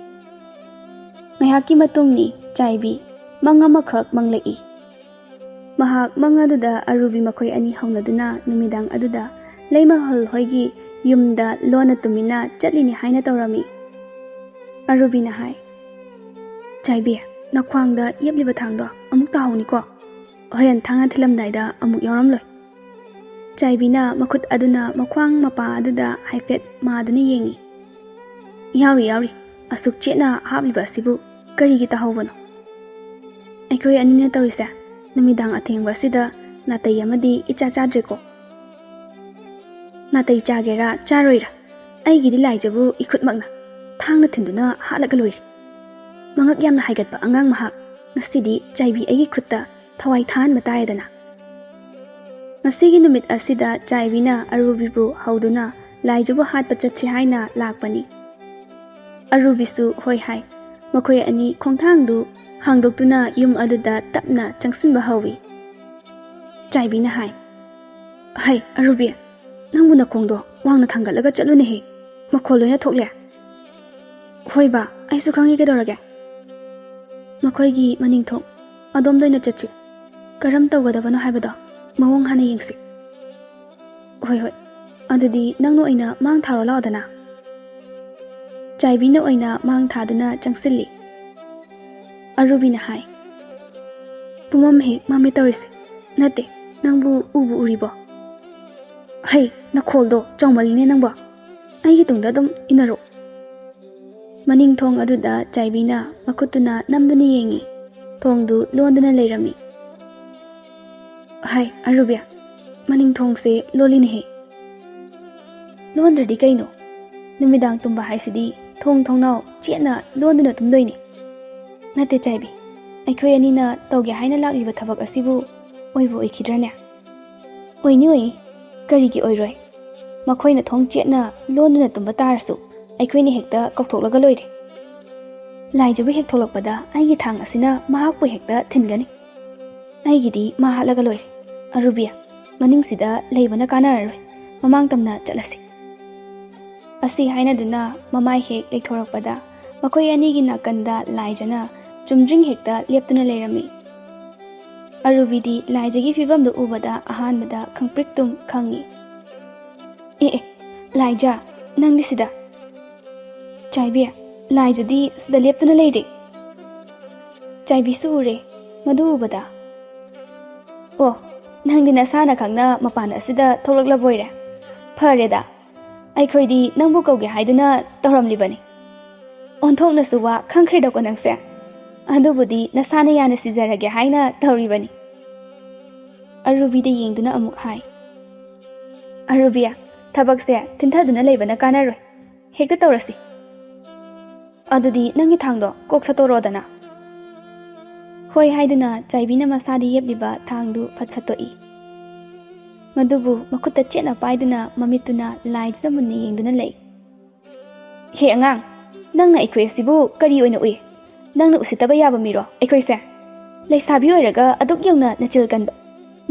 ꯉꯥꯏꯍꯥꯛꯀꯤ ꯃꯇꯨꯡꯅꯤ ꯆꯥꯏꯕꯤ ꯃꯪ ꯑꯃꯈꯛ ꯃꯪꯂꯛꯏ꯫ ꯃꯍꯥꯛ ꯃꯪ ꯑꯗꯨꯗ ꯑꯔꯨꯕꯤ ꯃꯈꯣꯏ ꯑꯅꯤ ꯍꯧꯅꯗꯨꯅ ꯅꯨꯃꯤꯗꯥꯡ ꯑꯗꯨꯗ ꯂꯩꯃꯍꯜ ꯍꯣꯏꯒꯤ ꯌꯨꯝꯗ ꯂꯣꯟꯅ ꯇꯨꯃꯤꯟꯅ ꯆꯠꯂꯤꯅꯤ ꯍꯥꯏꯅ ꯇꯧꯔꯝꯃꯤ꯫ ꯑꯔꯨꯕꯤꯅ ꯍꯥꯏ, "ꯆꯥꯏꯕꯤ, ꯅꯈ꯭ꯋꯥꯡꯗ ꯌꯦꯞꯂꯤꯕ ꯊꯥꯡꯗꯣ ꯑꯃꯨꯛ ꯇꯥꯍꯧꯅꯤꯀꯣ꯫ ꯍꯣꯔꯦꯟ ꯊꯥꯡꯅ ꯊꯤꯜꯂꯝꯗꯥꯏꯗ ꯑꯃꯨꯛ ꯌꯥꯎꯔꯝꯂꯣꯏ꯫" ꯆꯥꯏꯕꯤꯅ ꯃꯈꯨꯠ ꯑꯗꯨꯅ ꯃꯈ꯭ꯋꯥꯡ ꯃꯄꯥ ꯑꯗꯨꯗ ꯍꯥꯏꯐꯦꯠ ꯃꯥꯗꯨꯅ ꯌꯦꯡꯏ꯫ "ꯌꯥꯎꯔꯤ, ꯌꯥꯎꯔꯤ꯫ ꯑꯁꯨꯛ ꯆꯦꯠꯅ ꯍꯥꯞꯂꯤꯕ ꯑꯁꯤꯕꯨ ꯀꯔꯤꯒꯤ ꯇꯥꯍꯧꯕꯅꯣ? ꯑꯩꯈꯣꯏ ꯑꯅꯤꯅ ꯇꯧꯔꯤꯁꯦ ꯅꯨꯃꯤꯗꯥꯡ ꯑꯊꯦꯡꯕ ꯑꯁꯤꯗ ꯅꯥꯇꯩ ꯑꯃꯗꯤ ꯏꯆꯥ ꯆꯥꯗ꯭ꯔꯦꯀꯣ꯫" "ꯅꯥꯇꯩ ꯆꯥꯒꯦꯔꯥ ꯆꯥꯔꯣꯏꯔꯥ, ꯑꯩꯒꯤꯗꯤ ꯂꯥꯏꯖꯕꯨ ꯏꯈꯨꯠꯃꯛꯅ ꯊꯥꯡꯅ ꯊꯤꯟꯗꯨꯅ ꯍꯥꯠꯂꯒ ꯂꯣꯏꯔꯦ꯫ ꯃꯉꯛ ꯌꯥꯝꯅ ꯍꯥꯏꯒꯠꯄ ꯑꯉꯥꯡ ꯃꯍꯥꯛ ꯉꯁꯤꯗꯤ ꯆꯥꯏꯕꯤ ꯑꯩꯒꯤ ꯈꯨꯠꯇ ꯊꯋꯥꯏ ꯊꯥꯍꯟꯕ ꯇꯥꯔꯦꯗꯅ꯫" ꯉꯁꯤꯒꯤ ꯅꯨꯃꯤꯠ ꯑꯁꯤꯗ ꯆꯥꯏꯕꯤꯅ ꯑꯔꯨꯕꯤꯕꯨ ꯍꯧꯗꯨꯅ ꯂꯥꯏꯖꯕꯨ ꯍꯥꯠꯄ ꯆꯠꯁꯤ ꯍꯥꯏꯅ ꯂꯥꯛꯄꯅꯤ꯫ ꯑꯔꯨꯕꯤꯁꯨ ꯍꯣꯏ ꯍꯥꯏ꯫ ꯃꯈꯣꯏ ꯑꯅꯤ ꯈꯣꯡꯊꯥꯡꯗꯨ ꯍꯥꯡꯗꯣꯛꯇꯨꯅ ꯌꯨꯝ ꯑꯗꯨꯗ ꯇꯞꯅ ꯆꯪꯁꯤꯟꯕ ꯍꯧꯏ꯫ ꯆꯥꯏꯕꯤꯅ ꯍꯥꯏ, "ꯍꯩ, ꯑꯔꯨꯕꯤ, ꯅꯪꯕꯨ ꯅꯈꯣꯡꯗꯣ ꯋꯥꯡꯅ ꯊꯥꯡꯒꯠꯂꯒ ꯆꯠꯂꯨꯅꯦꯍꯦ, ꯃꯈꯣꯜ ꯂꯣꯏꯅ ꯊꯣꯛꯂꯦ꯫" "ꯍꯣꯏ ꯕꯥ, ꯑꯩꯁꯨ ꯈꯪꯉꯤ, ꯀꯩꯗꯧꯔꯒꯦ?" "ꯃꯈꯣꯏꯒꯤ ꯃꯅꯤꯡ ꯊꯣꯡ ꯑꯗꯣꯝꯗ ꯑꯣꯏꯅ ꯆꯠꯁꯤ꯫ ꯀꯔꯝ ꯇꯧꯒꯗꯕꯅꯣ ꯍꯥꯏꯕꯗꯣ ꯃꯑꯣꯡ ꯍꯥꯟꯅ ꯌꯦꯡꯁꯤ꯫" "ꯍꯣꯏ, ꯍꯣꯏ, ꯑꯗꯨꯗꯤ ꯅꯪꯅ ꯑꯣꯏꯅ ꯃꯥꯡ ꯊꯥꯔꯣ ꯂꯥꯛꯑꯣꯗꯅ꯫" ꯆꯥꯏꯕꯤꯅ ꯑꯣꯏꯅ ꯃꯥꯡ ꯊꯥꯗꯨꯅ ꯆꯪꯁꯤꯜꯂꯤ꯫ ꯑꯔꯨꯕꯤꯅ ꯍꯥꯏ, "ꯄꯨꯃꯝ ꯍꯦꯛ ꯃꯝꯃꯦ ꯇꯧꯔꯤꯁꯦ꯫ ꯅꯠꯇꯦ, ꯅꯪꯕꯨ ꯎꯕꯨ ꯎꯔꯤꯕꯣ? ꯍꯩ, ꯅꯈꯣꯜꯗꯣ ꯆꯥꯎꯃꯜꯂꯤꯅꯦ ꯅꯪꯕꯣ꯫ ꯑꯩꯒꯤ ꯇꯨꯡꯗ ꯑꯗꯨꯝ ꯏꯟꯅꯔꯣ꯫" ꯃꯅꯤꯡ ꯊꯣꯡ ꯑꯗꯨꯗ ꯆꯥꯏꯕꯤꯅ ꯃꯈꯨꯠꯇꯨꯅ ꯅꯝꯗꯨꯅ ꯌꯦꯡꯉꯤ꯫ ꯊꯣꯡꯗꯨ ꯂꯣꯟꯗꯨꯅ ꯂꯩꯔꯝꯃꯤ꯫ "ꯍꯥꯏ, ꯑꯔꯨꯕꯤ, ꯃꯅꯤꯡ ꯊꯣꯡꯁꯦ ꯂꯣꯜꯂꯤꯅꯦꯍꯦ꯫" "ꯂꯣꯟꯗ꯭ꯔꯗꯤ ꯀꯩꯅꯣ? ꯅꯨꯃꯤꯗꯥꯡ ꯇꯨꯝꯕ ꯍꯥꯏꯁꯤꯗꯤ ꯊꯣꯡ ꯊꯣꯡꯅꯥꯎ ꯆꯦꯠꯅ ꯂꯣꯟꯗꯨꯅ ꯇꯨꯝꯗꯣꯏꯅꯤ꯫" "ꯅꯠꯇꯦ ꯆꯥꯏꯕꯤ, ꯑꯩꯈꯣꯏ ꯑꯅꯤꯅ ꯇꯧꯒꯦ ꯍꯥꯏꯅ ꯂꯥꯛꯂꯤꯕ ꯊꯕꯛ ꯑꯁꯤꯕꯨ ꯑꯣꯏꯕꯨ ꯑꯣꯏꯈꯤꯗ꯭ꯔꯅꯦ?" "ꯑꯣꯏꯅꯤ, ꯑꯣꯏꯅꯤ꯫ ꯀꯔꯤꯒꯤ ꯑꯣꯏꯔꯣꯏ? ꯃꯈꯣꯏꯅ ꯊꯣꯡ ꯆꯦꯠꯅ ꯂꯣꯟꯗꯨꯅ ꯇꯨꯝꯕ ꯇꯥꯔꯁꯨ ꯑꯩꯈꯣꯏꯅ ꯍꯦꯛꯇ ꯀꯧꯊꯣꯛꯂꯒ ꯂꯣꯏꯔꯦ꯫ ꯂꯥꯏꯖꯕꯨ ꯍꯦꯛ ꯊꯣꯛꯂꯛꯄꯗ ꯑꯩꯒꯤ ꯊꯥꯡ ꯑꯁꯤꯅ ꯃꯍꯥꯛꯄꯨ ꯍꯦꯛꯇ ꯊꯤꯟꯒꯅꯤ꯫ ꯑꯩꯒꯤꯗꯤ ꯃꯥ ꯍꯥꯠꯂꯒ ꯂꯣꯏꯔꯦ꯫ ꯑꯔꯨꯕꯤ, ꯃꯅꯤꯡꯁꯤꯗ ꯂꯩꯕꯅ ꯀꯥꯟꯅꯔꯔꯣꯏ꯫ ꯃꯃꯥꯡ ꯇꯝꯅ ꯆꯠꯂꯁꯤ꯫" ꯑꯁꯤ ꯍꯥꯏꯅꯗꯨꯅ ꯃꯃꯥꯏ ꯍꯦꯛ ꯂꯩꯊꯣꯔꯛꯄꯗ ꯃꯈꯣꯏ ꯑꯅꯤꯒꯤ ꯅꯥꯀꯟꯗ ꯂꯥꯏꯖꯅ ꯆꯨꯝꯗ꯭ꯔꯤꯡ ꯍꯦꯛꯇ ꯂꯦꯞꯇꯨꯅ ꯂꯩꯔꯝꯃꯤ꯫ ꯑꯔꯨꯕꯤꯗꯤ ꯂꯥꯏꯖꯒꯤ ꯐꯤꯕꯝꯗꯨ ꯎꯕꯗ ꯑꯍꯥꯟꯕꯗ ꯈꯪꯄ꯭ꯔꯤꯛ ꯇꯨꯝ ꯈꯪꯉꯤ꯫ "ꯑꯦ ꯑꯦ, ꯂꯥꯏꯖ, ꯅꯪꯗꯤ ꯁꯤꯗ?" "ꯆꯥꯏꯕꯤ, ꯂꯥꯏꯖꯗꯤ ꯁꯤꯗ ꯂꯦꯞꯇꯨꯅ ꯂꯩꯔꯦ꯫" ꯆꯥꯏꯕꯤꯁꯨ ꯎꯔꯦ꯫ ꯃꯗꯨ ꯎꯕꯗ, "ꯑꯣ, ꯅꯪꯗꯤ ꯅꯁꯥꯅ ꯈꯪꯅ ꯃꯄꯥꯟ ꯑꯁꯤꯗ ꯊꯣꯛꯂꯛꯂꯕꯣꯏꯔꯦ꯫ ꯐꯔꯦꯗ, ꯑꯩꯈꯣꯏꯗꯤ ꯅꯪꯕꯨ ꯀꯧꯒꯦ ꯍꯥꯏꯗꯨꯅ ꯇꯧꯔꯝꯂꯤꯕꯅꯤ꯫ ꯑꯣꯟꯊꯣꯛꯅꯁꯨ ꯋꯥ ꯈꯪꯈ꯭ꯔꯦꯗꯀꯣ ꯅꯪꯁꯦ꯫ ꯑꯗꯨꯕꯨꯗꯤ ꯅꯁꯥꯅ ꯌꯥꯅ ꯁꯤꯖꯔꯒꯦ ꯍꯥꯏꯅ ꯇꯧꯔꯤꯕꯅꯤ꯫" ꯑꯔꯨꯕꯤꯗ ꯌꯦꯡꯗꯨꯅ ꯑꯃꯨꯛ ꯍꯥꯏ, "ꯑꯔꯨꯕꯤ, ꯊꯕꯛꯁꯦ ꯊꯤꯟꯊꯗꯨꯅ ꯂꯩꯕꯅ ꯀꯥꯟꯅꯔꯣꯏ꯫ ꯍꯦꯛꯇ ꯇꯧꯔꯁꯤ꯫ ꯑꯗꯨꯗꯤ ꯅꯪꯒꯤ ꯊꯥꯡꯗꯣ ꯀꯣꯛ ꯁꯠꯇꯣꯔꯣꯗꯅ꯫" ꯍꯣꯏ ꯍꯥꯏꯗꯨꯅ ꯆꯥꯏꯕꯤꯅ ꯃꯁꯥꯗ ꯌꯦꯞꯂꯤꯕ ꯊꯥꯡꯗꯨ ꯐꯠ ꯁꯠꯇꯣꯛꯏ꯫ ꯃꯗꯨꯕꯨ ꯃꯈꯨꯠꯇ ꯆꯦꯠꯅ ꯄꯥꯏꯗꯨꯅ ꯃꯃꯤꯠꯇꯨꯅ ꯂꯥꯏꯗꯨꯗ ꯃꯨꯟꯅ ꯌꯦꯡꯗꯨꯅ ꯂꯩ꯫ "ꯍꯦ ꯑꯉꯥꯡ, ꯅꯪꯅ ꯑꯩꯈꯣꯏ ꯑꯁꯤꯕꯨ ꯀꯔꯤ ꯑꯣꯏꯅ ꯎꯏ? ꯅꯪꯅ ꯎꯁꯤꯠꯇꯕ ꯌꯥꯕ ꯃꯤꯔꯣ ꯑꯩꯈꯣꯏꯁꯦ? ꯂꯩꯁꯥꯕꯤ ꯑꯣꯏꯔꯒ ꯑꯗꯨꯛ ꯌꯧꯅ ꯅꯆꯤꯜ ꯀꯟꯕ꯫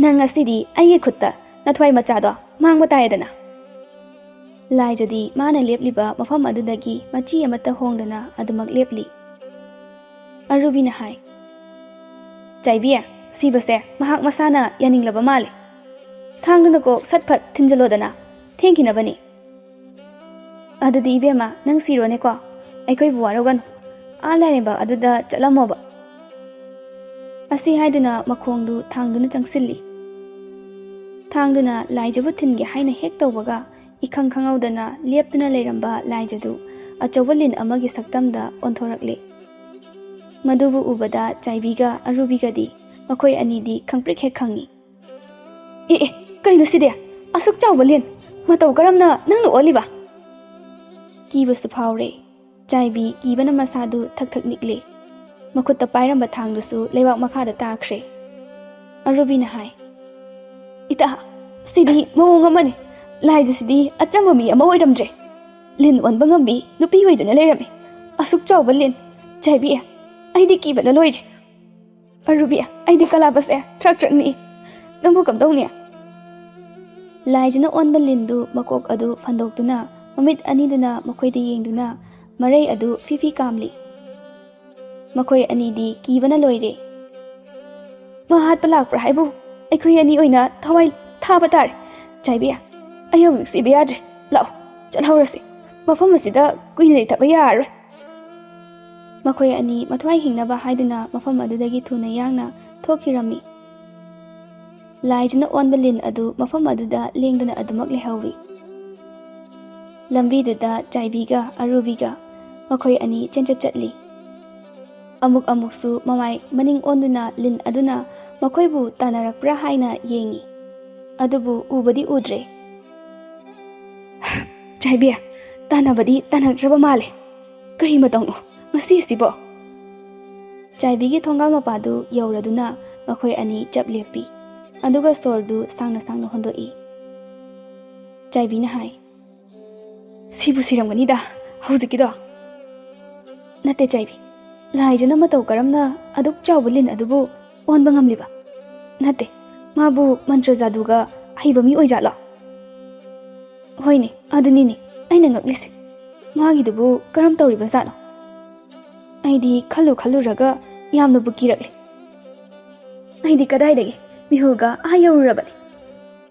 ꯅꯪ ꯉꯁꯤꯗꯤ ꯑꯩꯒꯤ ꯈꯨꯠꯇ ꯅꯊ꯭ꯋꯥꯏ ꯃꯆꯥꯗꯣ ꯃꯥꯡꯕ ꯇꯥꯔꯦꯗꯅ꯫" ꯂꯥꯏꯖꯗꯤ ꯃꯥꯅ ꯂꯦꯞꯂꯤꯕ ꯃꯐꯝ ꯑꯗꯨꯗꯒꯤ ꯃꯆꯤ ꯑꯃꯠꯇ ꯍꯣꯡꯗꯅ ꯑꯗꯨꯃꯛ ꯂꯦꯞꯂꯤ꯫ ꯑꯔꯨꯕꯤꯅ ꯍꯥꯏ, "ꯆꯥꯏꯕꯤ, ꯁꯤꯕꯁꯦ ꯃꯍꯥꯛ ꯃꯁꯥꯅ ꯌꯥꯅꯤꯡꯂꯕ ꯃꯥꯜꯂꯦ꯫ ꯊꯥꯡꯗꯨꯅ ꯀꯣꯛ ꯁꯠ ꯐꯠ ꯊꯤꯟꯖꯜꯂꯣꯗꯅ, ꯊꯦꯡꯈꯤꯅꯕꯅꯤ꯫" "ꯑꯗꯨꯗꯤ ꯏꯕꯦꯝꯃ, ꯅꯪ ꯁꯤꯔꯣꯅꯦꯀꯣ, ꯑꯩꯈꯣꯏꯕꯨ ꯋꯥꯔꯧꯒꯅꯨ꯫ ꯑꯥ ꯂꯥꯏꯔꯦꯝꯕ ꯑꯗꯨꯗ ꯆꯠꯂꯝꯃꯣꯕ꯫" ꯑꯁꯤ ꯍꯥꯏꯗꯨꯅ ꯃꯈꯣꯡꯗꯨ ꯊꯥꯡꯗꯨꯅ ꯆꯪꯁꯤꯜꯂꯤ꯫ ꯊꯥꯡꯗꯨꯅ ꯂꯥꯏꯖꯕꯨ ꯊꯤꯟꯒꯦ ꯍꯥꯏꯅ ꯍꯦꯛ ꯇꯧꯕꯒ, ꯏꯈꯪ ꯈꯪꯍꯧꯗꯅ ꯂꯦꯞꯇꯨꯅ ꯂꯩꯔꯝꯕ ꯂꯥꯏꯖꯗꯨ ꯑꯆꯧꯕ ꯂꯤꯟ ꯑꯃꯒꯤ ꯁꯛꯇꯝꯗ ꯑꯣꯟꯊꯣꯔꯛꯂꯦ꯫ ꯃꯗꯨꯕꯨ ꯎꯕꯗ ꯆꯥꯏꯕꯤꯒ ꯑꯔꯨꯕꯤꯒꯗꯤ ꯃꯈꯣꯏ ꯑꯅꯤꯗꯤ ꯈꯪꯄ꯭ꯔꯤꯛ ꯍꯦꯛ ꯈꯪꯉꯤ꯫ "ꯑꯦ ꯑꯦ, ꯀꯩꯅꯣ ꯁꯤꯗꯤ? ꯑꯁꯨꯛ ꯆꯥꯎꯕ ꯂꯤꯟ! ꯃꯇꯧ ꯀꯔꯝꯅ ꯅꯪꯅ ꯑꯣꯜꯂꯤꯕ?" ꯀꯤꯕꯁꯨ ꯐꯥꯎꯔꯦ꯫ ꯆꯥꯏꯕꯤ ꯀꯤꯕꯅ ꯃꯁꯥꯗꯨ ꯊꯛ ꯊꯛ ꯅꯤꯛꯂꯦ꯫ ꯃꯈꯨꯠꯇ ꯄꯥꯏꯔꯝꯕ ꯊꯥꯡꯗꯨꯁꯨ ꯂꯩꯕꯥꯛ ꯃꯈꯥꯗ ꯇꯥꯈ꯭ꯔꯦ꯫ ꯑꯔꯨꯕꯤꯅ ꯍꯥꯏ, "ꯏꯇꯥ, ꯁꯤꯗꯤ ꯃꯑꯣꯡ ꯑꯃꯅꯤ꯫ ꯂꯥꯏꯖꯁꯤꯗꯤ ꯑꯆꯝꯕ ꯃꯤ ꯑꯃ ꯑꯣꯏꯔꯝꯗ꯭ꯔꯦ꯫ ꯂꯤꯟ ꯑꯣꯟꯕ ꯉꯝꯕꯤ ꯅꯨꯄꯤ ꯑꯣꯏꯗꯨꯅ ꯂꯩꯔꯝꯃꯤ꯫ ꯑꯁꯨꯛ ꯆꯥꯎꯕ ꯂꯤꯟ! ꯆꯥꯏꯕꯤ, ꯑꯩꯗꯤ ꯀꯤꯕꯅ ꯂꯣꯏꯔꯦ꯫ ꯑꯔꯨꯕꯤ, ꯑꯩꯗꯤ ꯀꯂꯥꯕꯁꯦ ꯊ꯭ꯔꯛ ꯊ꯭ꯔꯛ ꯅꯤꯛꯏ꯫ ꯅꯪꯕꯨ ꯀꯝꯗꯧꯅꯤ?" ꯂꯥꯏꯖꯅ ꯑꯣꯟꯕ ꯂꯤꯟꯗꯨ ꯃꯀꯣꯛ ꯑꯗꯨ ꯐꯟꯗꯣꯛꯇꯨꯅ, ꯃꯃꯤꯠ ꯑꯅꯤꯗꯨꯅ ꯃꯈꯣꯏꯗ ꯌꯦꯡꯗꯨꯅ, ꯃꯔꯩ ꯑꯗꯨ ꯐꯤ ꯐꯤ ꯀꯥꯝꯂꯤ꯫ ꯃꯈꯣꯏ ꯑꯅꯤꯗꯤ ꯀꯤꯕꯅ ꯂꯣꯏꯔꯦ꯫ "ꯃꯥ ꯍꯥꯠꯄ ꯂꯥꯛꯄ꯭ꯔꯥ ꯍꯥꯏꯕꯨ? ꯑꯩꯈꯣꯏ ꯑꯅꯤ ꯑꯣꯏꯅ ꯊꯋꯥꯏ ꯊꯥꯕ ꯇꯥꯔꯦ꯫ ꯆꯥꯏꯕꯤ, ꯑꯩ ꯍꯧꯖꯤꯛ ꯁꯤꯕ ꯌꯥꯗ꯭ꯔꯦ꯫ ꯂꯥꯛꯑꯣ, ꯆꯠꯍꯧꯔꯁꯤ꯫ ꯃꯐꯝ ꯑꯁꯤꯗ ꯀꯨꯏꯅ ꯂꯩꯊꯕ ꯌꯥꯔꯔꯣꯏ꯫" ꯃꯈꯣꯏ ꯑꯅꯤ ꯃꯊ꯭ꯋꯥꯏ ꯍꯤꯡꯅꯕ ꯍꯥꯏꯗꯨꯅ ꯃꯐꯝ ꯑꯗꯨꯗꯒꯤ ꯊꯨꯅ ꯌꯥꯡꯅ ꯊꯣꯛꯈꯤꯔꯝꯃꯤ꯫ ꯂꯥꯏꯖꯅ ꯑꯣꯟꯕ ꯂꯤꯟ ꯑꯗꯨ ꯃꯐꯝ ꯑꯗꯨꯗ ꯂꯦꯡꯗꯅ ꯑꯗꯨꯃꯛ ꯂꯩꯍꯧꯏ꯫ ꯂꯝꯕꯤꯗꯨꯗ ꯆꯥꯏꯕꯤꯒ ꯑꯔꯨꯕꯤꯒ ꯃꯈꯣꯏ ꯑꯅꯤ ꯆꯦꯟꯆꯠ ꯆꯠꯂꯤ꯫ ꯑꯃꯨꯛ ꯑꯃꯨꯛꯁꯨ ꯃꯃꯥꯏ ꯃꯅꯤꯡ ꯑꯣꯟꯗꯨꯅ ꯂꯤꯟ ꯑꯗꯨꯅ ꯃꯈꯣꯏꯕꯨ ꯇꯥꯟꯅꯔꯛꯄ꯭ꯔꯥ ꯍꯥꯏꯅ ꯌꯦꯡꯏ꯫ ꯑꯗꯨꯕꯨ ꯎꯕꯗꯤ ꯎꯗ꯭ꯔꯦ꯫ "ꯆꯥꯏꯕꯤ, ꯇꯥꯟꯅꯕꯗꯤ ꯇꯥꯟꯅꯗ꯭ꯔꯕ ꯃꯥꯜꯂꯦ꯫ ꯀꯔꯤ ꯃꯇꯧꯅꯣ ꯉꯁꯤꯁꯤꯕꯣ?" ꯆꯥꯏꯕꯤꯒꯤ ꯊꯣꯡꯒꯥꯜ ꯃꯄꯥꯗꯨ ꯌꯧꯔꯗꯨꯅ ꯃꯈꯣꯏ ꯑꯅꯤ ꯆꯞ ꯂꯦꯞꯄꯤ꯫ ꯑꯗꯨꯒ ꯁꯣꯔꯗꯨ ꯁꯥꯡꯅ ꯁꯥꯡꯅ ꯍꯣꯟꯗꯣꯛꯏ꯫ ꯆꯥꯏꯕꯤꯅ ꯍꯥꯏ, "ꯁꯤꯕꯨ ꯁꯤꯔꯝꯒꯅꯤꯗ ꯍꯧꯖꯤꯛꯀꯤꯗꯣ꯫ ꯅꯠꯇꯦ ꯆꯥꯏꯕꯤ, ꯂꯥꯏꯖꯅ ꯃꯇꯧ ꯀꯔꯝꯅ ꯑꯗꯨꯛ ꯆꯥꯎꯕ ꯂꯤꯟ ꯑꯗꯨꯕꯨ ꯑꯣꯟꯕ ꯉꯝꯂꯤꯕ? ꯅꯠꯇꯦ, ꯃꯥꯕꯨ ꯃꯟꯇ꯭ꯔ ꯖꯥꯗꯨꯒ ꯍꯩꯕ ꯃꯤ ꯑꯣꯏꯖꯥꯠꯂꯣ?" "ꯍꯣꯏꯅꯦ, ꯑꯗꯨꯅꯤꯅꯦ ꯑꯩꯅ ꯉꯛꯂꯤꯁꯦ꯫ ꯃꯥꯒꯤꯗꯨꯕꯨ ꯀꯔꯝ ꯇꯧꯔꯤꯕꯖꯥꯠꯅꯣ? ꯑꯩꯗꯤ ꯈꯜꯂꯨ ꯈꯜꯂꯨꯔꯒ ꯌꯥꯝꯅꯕꯨ ꯀꯤꯔꯛꯂꯦ꯫ ꯑꯩꯗꯤ ꯀꯗꯥꯏꯗꯒꯤ ꯃꯤꯍꯨꯜꯒ ꯑꯥ ꯌꯧꯔꯨꯔꯕꯅꯤ꯫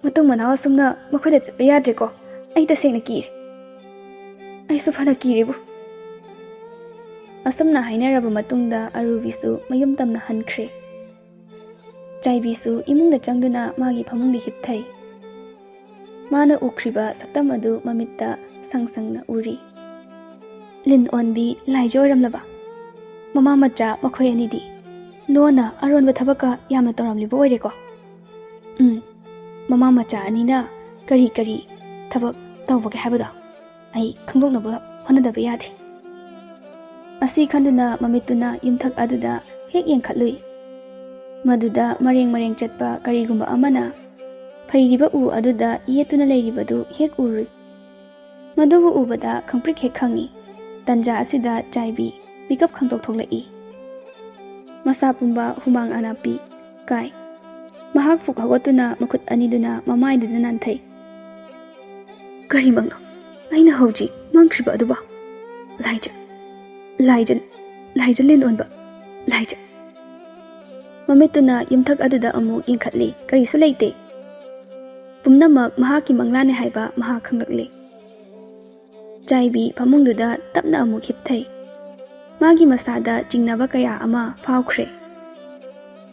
ꯃꯇꯨꯡ ꯃꯅꯥꯎ ꯑꯁꯨꯝꯅ ꯃꯈꯣꯏꯗ ꯆꯠꯄ ꯌꯥꯗ꯭ꯔꯦꯀꯣ꯫ ꯑꯩ ꯇꯁꯦꯡꯅ ꯀꯤꯔꯦ꯫ ꯑꯩꯁꯨ ꯐꯅ ꯀꯤꯔꯦꯕꯨ꯫" ꯑꯁꯨꯝꯅ ꯍꯥꯏꯅꯔꯕ ꯃꯇꯨꯡꯗ ꯑꯔꯨꯕꯤꯁꯨ ꯃꯌꯨꯝ ꯇꯝꯅ ꯍꯟꯈ꯭ꯔꯦ꯫ ꯆꯥꯏꯕꯤꯁꯨ ꯏꯃꯨꯡꯗ ꯆꯪꯗꯨꯅ ꯃꯥꯒꯤ ꯐꯃꯨꯡꯗ ꯍꯤꯞꯊꯩ꯫ ꯃꯥꯅ ꯎꯈ꯭ꯔꯤꯕ ꯁꯛꯇꯝ ꯑꯗꯨ ꯃꯃꯤꯠꯇ ꯁꯪ ꯁꯪꯅ ꯎꯔꯤ꯫ ꯂꯤꯟ ꯑꯣꯟꯕꯤ ꯂꯥꯏꯖ ꯑꯣꯏꯔꯝꯂꯕ꯫ ꯃꯃꯥ ꯃꯆꯥ ꯃꯈꯣꯏ ꯑꯅꯤꯗꯤ ꯅꯣꯅ ꯑꯔꯣꯟꯕ ꯊꯕꯛꯀ ꯌꯥꯝꯅ ꯇꯧꯔꯝꯂꯤꯕ ꯑꯣꯏꯔꯦꯀꯣ꯫ ꯎꯝ, ꯃꯃꯥ ꯃꯆꯥ ꯑꯅꯤꯅ ꯀꯔꯤ ꯀꯔꯤ ꯊꯕꯛ ꯇꯧꯕꯒꯦ ꯍꯥꯏꯕꯗꯣ ꯑꯩ ꯈꯪꯗꯣꯛꯅꯕ ꯍꯣꯠꯅꯗꯕ ꯌꯥꯗꯦ꯫ ꯑꯁꯤ ꯈꯟꯗꯨꯅ ꯃꯃꯤꯠꯇꯨꯅ ꯌꯨꯝꯊꯛ ꯑꯗꯨꯗ ꯍꯦꯛ ꯌꯦꯡꯈꯠꯂꯨꯏ꯫ ꯃꯗꯨꯗ ꯃꯔꯦꯡ ꯃꯔꯦꯡ ꯆꯠꯄ ꯀꯔꯤꯒꯨꯝꯕ ꯑꯃꯅ ꯐꯩꯔꯤꯕ ꯎ ꯑꯗꯨꯗ ꯌꯦꯠꯇꯨꯅ ꯂꯩꯔꯤꯕꯗꯨ ꯍꯦꯛ ꯎꯔꯨꯏ꯫ ꯃꯗꯨꯕꯨ ꯎꯕꯗ ꯈꯪꯄ꯭ꯔꯤꯛ ꯍꯦꯛ ꯈꯪꯉꯤ꯫ ꯇꯟꯖꯥ ꯑꯁꯤꯗ ꯆꯥꯏꯕꯤ ꯃꯤꯀꯞ ꯈꯪꯇꯣꯛ ꯊꯣꯛꯂꯛꯏ꯫ ꯃꯁꯥ ꯄꯨꯝꯕ ꯍꯨꯃꯥꯡ ꯑꯅꯥꯞꯄꯤ ꯀꯥꯏ꯫ ꯃꯍꯥꯛ ꯐꯨꯛ ꯍꯧꯒꯠꯇꯨꯅ ꯃꯈꯨꯠ ꯑꯅꯤꯗꯨꯅ ꯃꯃꯥꯏꯗꯨꯗ ꯅꯥꯟꯊꯩ꯫ "ꯀꯔꯤ ꯃꯪꯅꯣ ꯑꯩꯅ ꯍꯧꯖꯤꯛ ꯃꯪꯈ꯭ꯔꯤꯕ ꯑꯗꯨꯕꯣ? ꯂꯥꯏꯖ, ꯂꯥꯏꯖ, ꯂꯥꯏꯖ ꯂꯤꯟ ꯑꯣꯟꯕ꯫ ꯂꯥꯏꯖ꯫ ꯃꯃꯤꯠꯇꯨꯅ ꯌꯨꯝꯊꯛ ꯑꯗꯨꯗ ꯑꯃꯨꯛ ꯌꯦꯡꯈꯠꯂꯤ꯫ ꯀꯔꯤꯁꯨ ꯂꯩꯇꯦ꯫ ꯄꯨꯝꯅꯃꯛ ꯃꯍꯥꯛꯀꯤ ꯃꯪꯂꯥꯟꯅꯤ ꯍꯥꯏꯕ ꯃꯍꯥꯛ ꯈꯪꯂꯛꯂꯦ꯫ ꯆꯥꯏꯕꯤ ꯐꯃꯨꯡꯗꯨꯗ ꯇꯞꯅ ꯑꯃꯨꯛ ꯍꯤꯞꯊꯩ꯫ ꯃꯥꯒꯤ ꯃꯁꯥꯗ ꯆꯤꯡꯅꯕ ꯀꯌꯥ ꯑꯃ ꯐꯥꯎꯈ꯭ꯔꯦ꯫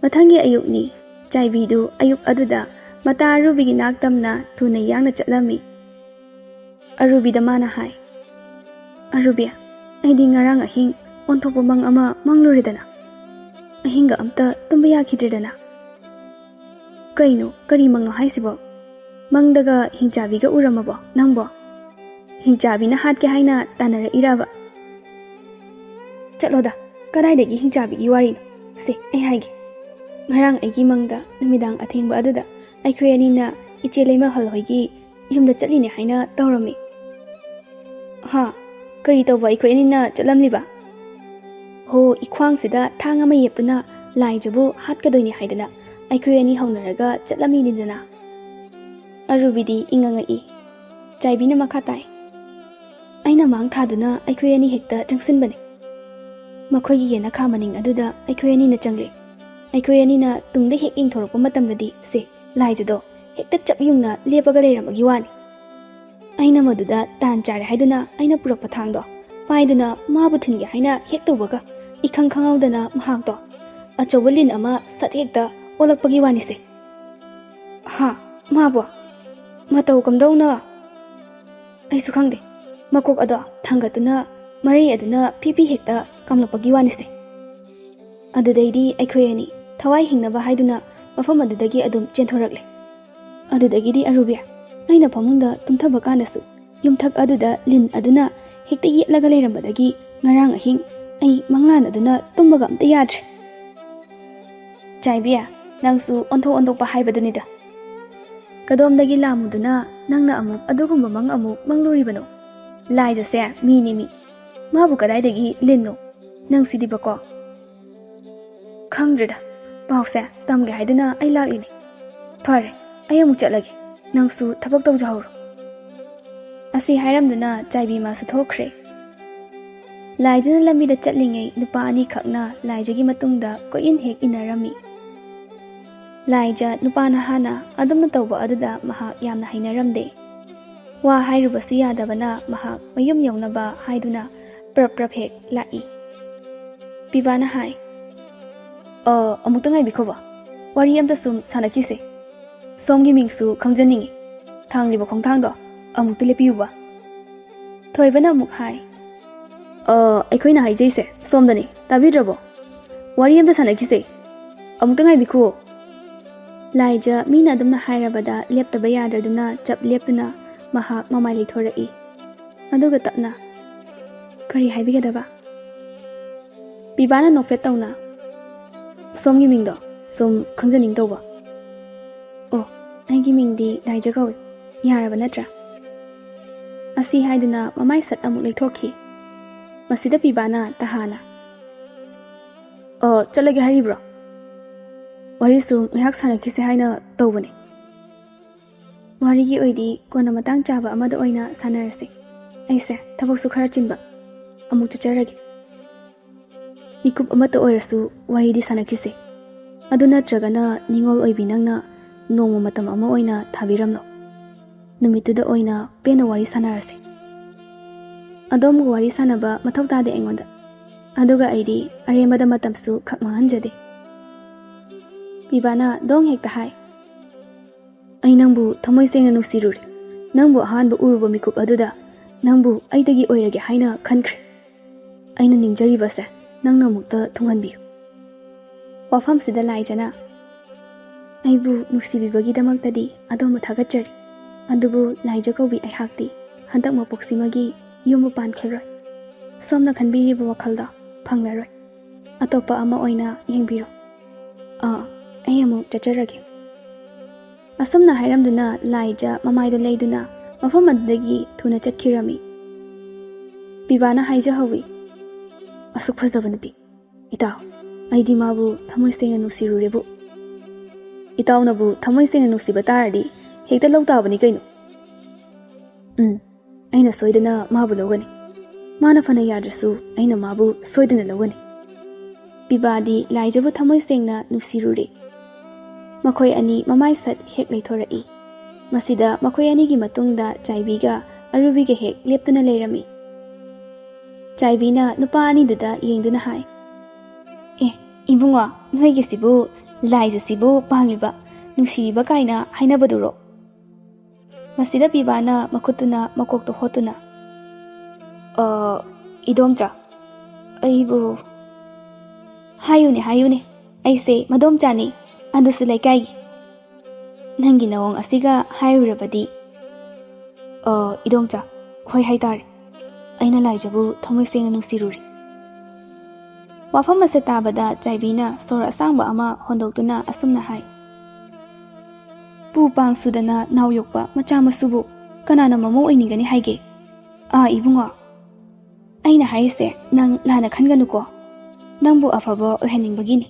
ꯃꯊꯪꯒꯤ ꯑꯌꯨꯛꯅꯤ꯫ ꯆꯥꯏꯕꯤꯗꯨ ꯑꯌꯨꯛ ꯑꯗꯨꯗ ꯃꯇꯥ ꯑꯔꯨꯕꯤꯒꯤ ꯅꯥꯛ ꯇꯝꯅ ꯊꯨꯅ ꯌꯥꯡꯅ ꯆꯠꯂꯝꯃꯤ꯫ ꯑꯔꯨꯕꯤꯗ ꯃꯥꯅ ꯍꯥꯏ, "ꯑꯔꯨꯕꯤ, ꯑꯩꯗꯤ ꯉꯔꯥꯡ ꯑꯍꯤꯡ ꯑꯣꯟꯊꯣꯛꯄ ꯃꯪ ꯑꯃ ꯃꯪꯂꯨꯔꯦꯗꯅ꯫ ꯑꯍꯤꯡꯒ ꯑꯝꯇ ꯇꯨꯝꯕ ꯌꯥꯈꯤꯗ꯭ꯔꯦꯗꯅ꯫" "ꯀꯩꯅꯣ, ꯀꯔꯤ ꯃꯪꯅꯣ ꯍꯥꯏꯁꯤꯕꯣ? ꯃꯪꯗꯒ ꯍꯤꯡꯆꯥꯕꯤꯒ ꯎꯔꯝꯃꯕꯣ ꯅꯪꯕꯣ? ꯍꯤꯡꯆꯥꯕꯤꯅ ꯍꯥꯠꯀꯦ ꯍꯥꯏꯅ ꯇꯥꯟꯅꯔꯛꯏꯔꯕ?" "ꯆꯠꯂꯣꯗ, ꯀꯗꯥꯏꯗꯒꯤ ꯍꯤꯡꯆꯥꯕꯤꯒꯤ ꯋꯥꯔꯤꯅꯣ? ꯁꯦ, ꯑꯩ ꯍꯥꯏꯒꯦ꯫ ꯉꯔꯥꯡ ꯑꯩꯒꯤ ꯃꯪꯗ ꯅꯨꯃꯤꯗꯥꯡ ꯑꯊꯦꯡꯕ ꯑꯗꯨꯗ ꯑꯩꯈꯣꯏ ꯑꯅꯤꯅ ꯏꯆꯦ ꯂꯩꯃꯍꯜ ꯍꯣꯏꯒꯤ ꯌꯨꯝꯗ ꯆꯠꯂꯤꯅꯦ ꯍꯥꯏꯅ ꯇꯧꯔꯝꯃꯤ꯫" "ꯍꯥ? ꯀꯔꯤ ꯇꯧꯕ ꯑꯩꯈꯣꯏ ꯑꯅꯤꯅ ꯆꯠꯂꯝꯂꯤꯕ?" "ꯍꯣ, ꯏꯈ꯭ꯋꯥꯡꯁꯤꯗ ꯊꯥꯡ ꯑꯃ ꯌꯦꯞꯇꯨꯅ ꯂꯥꯏꯖꯕꯨ ꯍꯥꯠꯀꯗꯣꯏꯅꯤ ꯍꯥꯏꯗꯅ ꯑꯩꯈꯣꯏ ꯑꯅꯤ ꯍꯧꯅꯔꯒ ꯆꯠꯂꯝꯃꯤꯅꯤꯗꯅ꯫" ꯑꯔꯨꯕꯤꯗꯤ ꯏꯉꯛꯉꯛꯏ꯫ ꯆꯥꯏꯕꯤꯅ ꯃꯈꯥ ꯇꯥꯏ, "ꯑꯩꯅ ꯃꯥꯡ ꯊꯥꯗꯨꯅ ꯑꯩꯈꯣꯏ ꯑꯅꯤ ꯍꯦꯛꯇ ꯆꯪꯁꯤꯟꯕꯅꯤ꯫ ꯃꯈꯣꯏꯒꯤ ꯌꯦꯅꯈꯥ ꯃꯅꯤꯡ ꯑꯗꯨꯗ ꯑꯩꯈꯣꯏ ꯑꯅꯤꯅ ꯆꯪꯂꯦ꯫ ꯑꯩꯈꯣꯏ ꯑꯅꯤꯅ ꯇꯨꯡꯗ ꯍꯦꯛ ꯌꯦꯡꯊꯣꯔꯛꯄ ꯃꯇꯝꯗꯗꯤ, ꯁꯦ, ꯂꯥꯏꯖꯗꯣ ꯍꯦꯛꯇ ꯆꯞ ꯌꯨꯡꯅ ꯂꯦꯞꯄꯒ ꯂꯩꯔꯝꯕꯒꯤ ꯋꯥꯅꯤ꯫ ꯑꯩꯅ ꯃꯗꯨꯗ ꯇꯥꯟ ꯆꯥꯔꯦ ꯍꯥꯏꯗꯨꯅ ꯑꯩꯅ ꯄꯨꯔꯛꯄ ꯊꯥꯡꯗꯣ ꯄꯥꯏꯗꯨꯅ ꯃꯥꯕꯨ ꯊꯤꯟꯒꯦ ꯍꯥꯏꯅ ꯍꯦꯛ ꯇꯧꯕꯒ, ꯏꯈꯪ ꯈꯪꯍꯧꯗꯅ ꯃꯍꯥꯛꯇꯣ ꯑꯆꯧꯕ ꯂꯤꯟ ꯑꯃ ꯁꯠ ꯍꯦꯛꯇ ꯑꯣꯜꯂꯛꯄꯒꯤ ꯋꯥꯅꯤꯁꯦ꯫" "ꯍꯥ? ꯃꯥꯕꯣ? ꯃꯇꯧ ꯀꯝꯗꯧꯅ?" "ꯑꯩꯁꯨ ꯈꯪꯗꯦ꯫ ꯃꯀꯣꯛ ꯑꯗꯣ ꯊꯥꯡꯒꯠꯇꯨꯅ ꯃꯔꯩ ꯑꯗꯨꯅ ꯐꯤ ꯐꯤ ꯍꯦꯛꯇ ꯀꯥꯝꯂꯛꯄꯒꯤ ꯋꯥꯅꯤꯁꯦ꯫" ꯑꯗꯨꯗꯩꯗꯤ ꯑꯩꯈꯣꯏ ꯑꯅꯤ ꯊꯋꯥꯏ ꯍꯤꯡꯅꯕ ꯍꯥꯏꯗꯨꯅ ꯃꯐꯝ ꯑꯗꯨꯗꯒꯤ ꯑꯗꯨꯝ ꯆꯦꯟꯊꯣꯔꯛꯂꯦ꯫ ꯑꯗꯨꯗꯒꯤꯗꯤ ꯑꯔꯨꯕꯤ, ꯑꯩꯅ ꯐꯃꯨꯡꯗ ꯇꯨꯝꯊꯕ ꯀꯥꯟꯗꯁꯨ ꯌꯨꯝꯊꯛ ꯑꯗꯨꯗ ꯂꯤꯟ ꯑꯗꯨꯅ ꯍꯦꯛꯇ ꯌꯦꯠꯂꯒ ꯂꯩꯔꯝꯕꯗꯒꯤ ꯉꯔꯥꯡ ꯑꯍꯤꯡ ꯑꯩ ꯃꯪꯂꯥꯟ ꯑꯗꯨꯅ ꯇꯨꯝꯕꯒ ꯑꯝꯇ ꯌꯥꯗ꯭ꯔꯦ꯫ ꯆꯥꯏꯕꯤ, ꯅꯪꯁꯨ ꯑꯣꯟꯊꯣꯛ ꯑꯣꯟꯊꯣꯛꯄ ꯍꯥꯏꯕꯗꯨꯅꯤꯗ꯫ ꯀꯗꯣꯝꯗꯒꯤ ꯂꯥꯝꯃꯨꯗꯨꯅ ꯅꯪꯅ ꯑꯃꯨꯛ ꯑꯗꯨꯒꯨꯝꯕ ꯃꯪ ꯑꯃꯨꯛ ꯃꯪꯂꯨꯔꯤꯕꯅꯣ? ꯂꯥꯏꯖꯁꯦ ꯃꯤꯅꯤ ꯃꯤ꯫ ꯃꯥꯕꯨ ꯀꯗꯥꯏꯗꯒꯤ ꯂꯤꯟꯅꯣ? ꯅꯪꯁꯤꯗꯤꯕꯀꯣ꯫ ꯈꯪꯗ꯭ꯔꯦꯗ, ꯄꯥꯎꯁꯦ ꯇꯝꯒꯦ ꯍꯥꯏꯗꯨꯅ ꯑꯩ ꯂꯥꯛꯂꯤꯅꯦ꯫ ꯐꯔꯦ, ꯑꯩ ꯑꯃꯨꯛ ꯆꯠꯂꯒꯦ꯫ ꯅꯪꯁꯨ ꯊꯕꯛ ꯇꯧꯖꯍꯧꯔꯣ꯫ ꯑꯁꯤ ꯍꯥꯏꯔꯝꯗꯨꯅ ꯆꯥꯏꯕꯤ ꯃꯥꯁꯨ ꯊꯣꯛꯈ꯭ꯔꯦ꯫ ꯂꯥꯏꯖꯅ ꯂꯝꯕꯤꯗ ꯆꯠꯂꯤꯉꯩ ꯅꯨꯄꯥ ꯑꯅꯤꯈꯛꯅ ꯂꯥꯏꯖꯒꯤ ꯃꯇꯨꯡꯗ ꯀꯣꯏꯏꯟ ꯍꯦꯛ ꯏꯟꯅꯔꯝꯃꯤ꯫ ꯂꯥꯏꯖ ꯅꯨꯄꯥ ꯅꯍꯥꯅ ꯑꯗꯨꯝꯅ ꯇꯧꯕ ꯑꯗꯨꯗ ꯃꯍꯥꯛ ꯌꯥꯝꯅ ꯍꯩꯅꯔꯝꯗꯦ꯫ ꯋꯥ ꯍꯥꯏꯔꯨꯕꯁꯨ ꯌꯥꯗꯕꯅ ꯃꯍꯥꯛ ꯃꯌꯨꯝ ꯌꯧꯅꯕ ꯍꯥꯏꯗꯨꯅ ꯄ꯭ꯔꯞ ꯄ꯭ꯔꯞ ꯍꯦꯛ ꯂꯥꯛꯏ꯫ ꯄꯤꯕꯥꯅ ꯍꯥꯏ, "ꯑ, ꯑꯃꯨꯛꯇ ꯉꯥꯏꯕꯤꯈꯣꯕ꯫ ꯋꯥꯔꯤ ꯑꯝꯇ ꯁꯨꯝ ꯁꯥꯟꯅꯈꯤꯁꯦ꯫ ꯁꯣꯝꯒꯤ ꯃꯤꯡꯁꯨ ꯈꯪꯖꯅꯤꯡꯉꯤ꯫ ꯊꯥꯡꯂꯤꯕ ꯈꯣꯡꯊꯥꯡꯗꯣ ꯑꯃꯨꯛꯇ ꯂꯦꯞꯄꯤꯌꯨꯕ꯫" ꯊꯣꯏꯕꯅ ꯑꯃꯨꯛ ꯍꯥꯏ, "ꯑ, ꯑꯩꯈꯣꯏꯅ ꯍꯥꯏꯖꯩꯁꯦ ꯁꯣꯝꯗꯅꯤ, ꯇꯥꯕꯤꯗ꯭ꯔꯕꯣ? ꯋꯥꯔꯤ ꯑꯝꯇ ꯁꯥꯟꯅꯈꯤꯁꯦ꯫ ꯑꯃꯨꯛꯇ ꯉꯥꯏꯕꯤꯈꯣ꯫" ꯂꯥꯏꯖ ꯃꯤꯅ ꯑꯗꯨꯝꯅ ꯍꯥꯏꯔꯕꯗ ꯂꯦꯞꯇꯕ ꯌꯥꯗ꯭ꯔꯗꯨꯅ ꯆꯞ ꯂꯦꯞꯇꯨꯅ ꯃꯍꯥꯛ ꯃꯃꯥꯏ ꯂꯩꯊꯣꯔꯛꯏ꯫ ꯑꯗꯨꯒ ꯇꯞꯅ, "ꯀꯔꯤ ꯍꯥꯏꯕꯤꯒꯗꯕ?" ꯄꯤꯕꯥꯅ ꯅꯣꯛꯐꯦꯠ ꯇꯧꯅ, "ꯁꯣꯝꯒꯤ ꯃꯤꯡꯗꯣ ꯁꯨꯝ ꯈꯪꯖꯅꯤꯡ ꯇꯧꯕ꯫" "ꯑꯣ, ꯑꯩꯒꯤ ꯃꯤꯡꯗꯤ ꯂꯥꯏꯖ ꯀꯧꯏ꯫ ꯌꯥꯔꯕ ꯅꯠꯇ꯭ꯔꯥ?" ꯑꯁꯤ ꯍꯥꯏꯗꯨꯅ ꯃꯃꯥꯏ ꯁꯠ ꯑꯃꯨꯛ ꯂꯩꯊꯣꯛꯈꯤ꯫ ꯃꯁꯤꯗ ꯄꯤꯕꯥꯅ ꯇꯍꯥꯅ, "ꯑꯣ, ꯆꯠꯂꯒꯦ ꯍꯥꯏꯔꯤꯕ꯭ꯔꯣ? ꯋꯥꯔꯤꯁꯨ ꯉꯥꯏꯍꯥꯛ ꯁꯥꯟꯅꯈꯤꯁꯦ ꯍꯥꯏꯅ ꯇꯧꯕꯅꯦ꯫" "ꯋꯥꯔꯤꯒꯤ ꯑꯣꯏꯗꯤ ꯀꯣꯟꯅ ꯃꯇꯥꯡ ꯆꯥꯕ ꯑꯃꯗ ꯑꯣꯏꯅ ꯁꯥꯟꯅꯔꯁꯤ꯫ ꯑꯩꯁꯦ ꯊꯕꯛꯁꯨ ꯈꯔ ꯆꯤꯟꯕ꯫ ꯑꯃꯨꯛ ꯆꯠꯆꯔꯒꯦ꯫ ꯃꯤꯀꯨꯞ ꯑꯃꯠꯇ ꯑꯣꯏꯔꯁꯨ ꯋꯥꯔꯤꯗꯤ ꯁꯥꯟꯅꯈꯤꯁꯦ꯫ ꯑꯗꯨ ꯅꯠꯇ꯭ꯔꯒꯅ ꯅꯤꯉꯣꯜ ꯑꯣꯏꯕꯤ ꯅꯪꯅ ꯅꯣꯡꯃ ꯃꯇꯝ ꯑꯃ ꯑꯣꯏꯅ ꯊꯥꯕꯤꯔꯝꯂꯣ꯫ ꯅꯨꯃꯤꯠꯇꯨꯗ ꯑꯣꯏꯅ ꯄꯦꯟꯅ ꯋꯥꯔꯤ ꯁꯥꯟꯅꯔꯁꯦ꯫ ꯑꯗꯣꯝꯒ ꯋꯥꯔꯤ ꯁꯥꯟꯅꯕ ꯃꯊꯧ ꯇꯥꯗꯦ ꯑꯩꯉꯣꯟꯗ꯫ ꯑꯗꯨꯒ ꯑꯩꯗꯤ ꯑꯔꯦꯝꯕꯗ ꯃꯇꯝꯁꯨ ꯈꯛ ꯃꯥꯡꯍꯟꯖꯗꯦ꯫" ꯄꯤꯕꯥꯅ ꯗꯣꯡ ꯍꯦꯛꯇ ꯍꯥꯏ, "ꯑꯩ ꯅꯪꯕꯨ ꯊꯃꯣꯏ ꯁꯦꯡꯅ ꯅꯨꯡꯁꯤꯔꯨꯔꯦ꯫ ꯅꯪꯕꯨ ꯑꯍꯥꯟꯕ ꯎꯔꯨꯕ ꯃꯤꯀꯨꯞ ꯑꯗꯨꯗ ꯅꯪꯕꯨ ꯑꯩꯗꯒꯤ ꯑꯣꯏꯔꯒꯦ ꯍꯥꯏꯅ ꯈꯟꯈ꯭ꯔꯦ꯫ ꯑꯩꯅ ꯅꯤꯡꯖꯔꯤꯕꯁꯦ ꯅꯪꯅ ꯑꯃꯨꯛꯇ ꯊꯨꯡꯍꯟꯕꯤꯌꯨ꯫" ꯋꯥꯐꯝꯁꯤꯗ ꯂꯥꯏꯖꯅ, "ꯑꯩꯕꯨ ꯅꯨꯡꯁꯤꯕꯤꯕꯒꯤꯗꯃꯛꯇꯗꯤ ꯑꯗꯣꯝꯕꯨ ꯊꯥꯒꯠꯆꯔꯤ꯫ ꯑꯗꯨꯕꯨ ꯂꯥꯏꯖ ꯀꯧꯕꯤ ꯑꯩꯍꯥꯛꯇꯤ ꯍꯟꯗꯛ ꯃꯄꯣꯛꯁꯤꯃꯒꯤ ꯌꯨꯝꯕꯨ ꯄꯥꯟꯈ꯭ꯔꯔꯣꯏ꯫ ꯁꯣꯝꯅ ꯈꯟꯕꯤꯔꯤꯕ ꯋꯥꯈꯜꯗꯣ ꯐꯪꯂꯔꯣꯏ꯫ ꯑꯇꯣꯞꯄ ꯑꯃ ꯑꯣꯏꯅ ꯌꯦꯡꯕꯤꯔꯣ꯫ ꯑꯥ, ꯑꯩ ꯑꯃꯨꯛ ꯆꯠꯆꯔꯒꯦ꯫" ꯑꯁꯨꯝꯅ ꯍꯥꯏꯔꯝꯗꯨꯅ ꯂꯥꯏꯖ ꯃꯃꯥꯏꯗꯣ ꯂꯩꯗꯨꯅ ꯃꯐꯝ ꯑꯗꯨꯗꯒꯤ ꯊꯨꯅ ꯆꯠꯈꯤꯔꯝꯃꯤ꯫ ꯄꯤꯕꯥꯅ ꯍꯥꯏꯖꯍꯧꯏ, "ꯑꯁꯨꯛ ꯐꯖꯕ ꯅꯨꯄꯤ, ꯏꯇꯥꯎ, ꯑꯩꯗꯤ ꯃꯥꯕꯨ ꯊꯃꯣꯏ ꯁꯦꯡꯅ ꯅꯨꯡꯁꯤꯔꯨꯔꯦꯕꯨ꯫" "ꯏꯇꯥꯎꯅꯕꯨ ꯊꯃꯣꯏ ꯁꯦꯡꯅ ꯅꯨꯡꯁꯤꯕ ꯇꯥꯔꯗꯤ ꯍꯦꯛꯇ ꯂꯧ ꯇꯥꯕꯅꯤ ꯀꯩꯅꯣ꯫" "ꯎꯝ, ꯑꯩꯅ ꯁꯣꯏꯗꯅ ꯃꯥꯕꯨ ꯂꯧꯒꯅꯤ꯫" ꯃꯥꯅ ꯐꯅ ꯌꯥꯗ꯭ꯔꯁꯨ ꯑꯩꯅ ꯃꯥꯕꯨ ꯁꯣꯏꯗꯅ ꯂꯧꯒꯅꯤ꯫ ꯄꯤꯕꯥꯗꯤ ꯂꯥꯏꯖꯕꯨ ꯊꯃꯣꯏ ꯁꯦꯡꯅ ꯅꯨꯡꯁꯤꯔꯨꯔꯦ꯫ ꯃꯈꯣꯏ ꯑꯅꯤ ꯃꯃꯥꯏ ꯁꯠ ꯍꯦꯛ ꯂꯩꯊꯣꯔꯛꯏ꯫ ꯃꯁꯤꯗ ꯃꯈꯣꯏ ꯑꯅꯤꯒꯤ ꯃꯇꯨꯡꯗ ꯆꯥꯏꯕꯤꯒ ꯑꯔꯨꯕꯤꯒ ꯍꯦꯛ ꯂꯦꯞꯇꯨꯅ ꯂꯩꯔꯝꯃꯤ꯫ ꯆꯥꯏꯕꯤꯅ ꯅꯨꯄꯥ ꯑꯅꯤꯗꯨꯗ ꯌꯦꯡꯗꯨꯅ ꯍꯥꯏ, "ꯑꯦ, ꯏꯕꯨꯡꯉꯣ, ꯅꯣꯏꯒꯤꯁꯤꯕꯨ ꯂꯥꯏꯖꯁꯤꯕꯨ ꯄꯥꯝꯃꯤꯕ, ꯅꯨꯡꯁꯤꯔꯤꯕ ꯀꯥꯏꯅ ꯍꯥꯏꯅꯕꯗꯨꯔꯣ?" ꯃꯁꯤꯗ ꯄꯤꯕꯥꯅ ꯃꯈꯨꯠꯇꯨꯅ ꯃꯀꯣꯛꯇꯨ ꯍꯣꯠꯇꯨꯅ, "ꯑ, ꯏꯗꯣꯝꯆꯥ, ꯑꯩꯕꯨ" "ꯍꯥꯏꯌꯨꯅꯦ, ꯍꯥꯏꯌꯨꯅꯦ, ꯑꯩꯁꯦ ꯃꯗꯣꯝꯆꯥꯅꯤ, ꯑꯗꯨꯁꯨ ꯂꯩꯀꯥꯏꯒꯤ꯫ ꯅꯪꯒꯤ ꯅꯑꯣꯡ ꯑꯁꯤꯒ ꯍꯥꯏꯔꯨꯔꯕꯗꯤ꯫" "ꯑ, ꯏꯗꯣꯝꯆꯥ, ꯍꯣꯏ ꯍꯥꯏꯇꯥꯔꯦ꯫ ꯑꯩꯅ ꯂꯥꯏꯖꯕꯨ ꯊꯃꯣꯏ ꯁꯦꯡꯅ ꯅꯨꯡꯁꯤꯔꯨꯔꯦ꯫" ꯋꯥꯐꯝ ꯑꯁꯤ ꯇꯥꯕꯗ ꯆꯥꯏꯕꯤꯅ ꯁꯣꯔ ꯑꯁꯥꯡꯕ ꯑꯃ ꯍꯣꯟꯗꯣꯛꯇꯨꯅ ꯑꯁꯨꯝꯅ ꯍꯥꯏ, "ꯄꯨ ꯄꯥꯡ ꯁꯨꯗꯅ ꯅꯥꯎ ꯌꯣꯛꯄ ꯃꯆꯥ ꯃꯁꯨꯕꯨ ꯀꯅꯥꯅ ꯃꯃꯧ ꯑꯣꯏꯅꯤꯡꯒꯅꯤ ꯍꯥꯏꯒꯦ? ꯑꯥ, ꯏꯕꯨꯡꯉꯣ, ꯑꯩꯅ ꯍꯥꯏꯔꯤꯁꯦ ꯅꯪ ꯂꯥꯟꯅ ꯈꯟꯒꯅꯨꯀꯣ꯫ ꯅꯪꯕꯨ ꯑꯐꯕ ꯑꯣꯏꯍꯟꯅꯤꯡꯕꯒꯤꯅꯤ꯫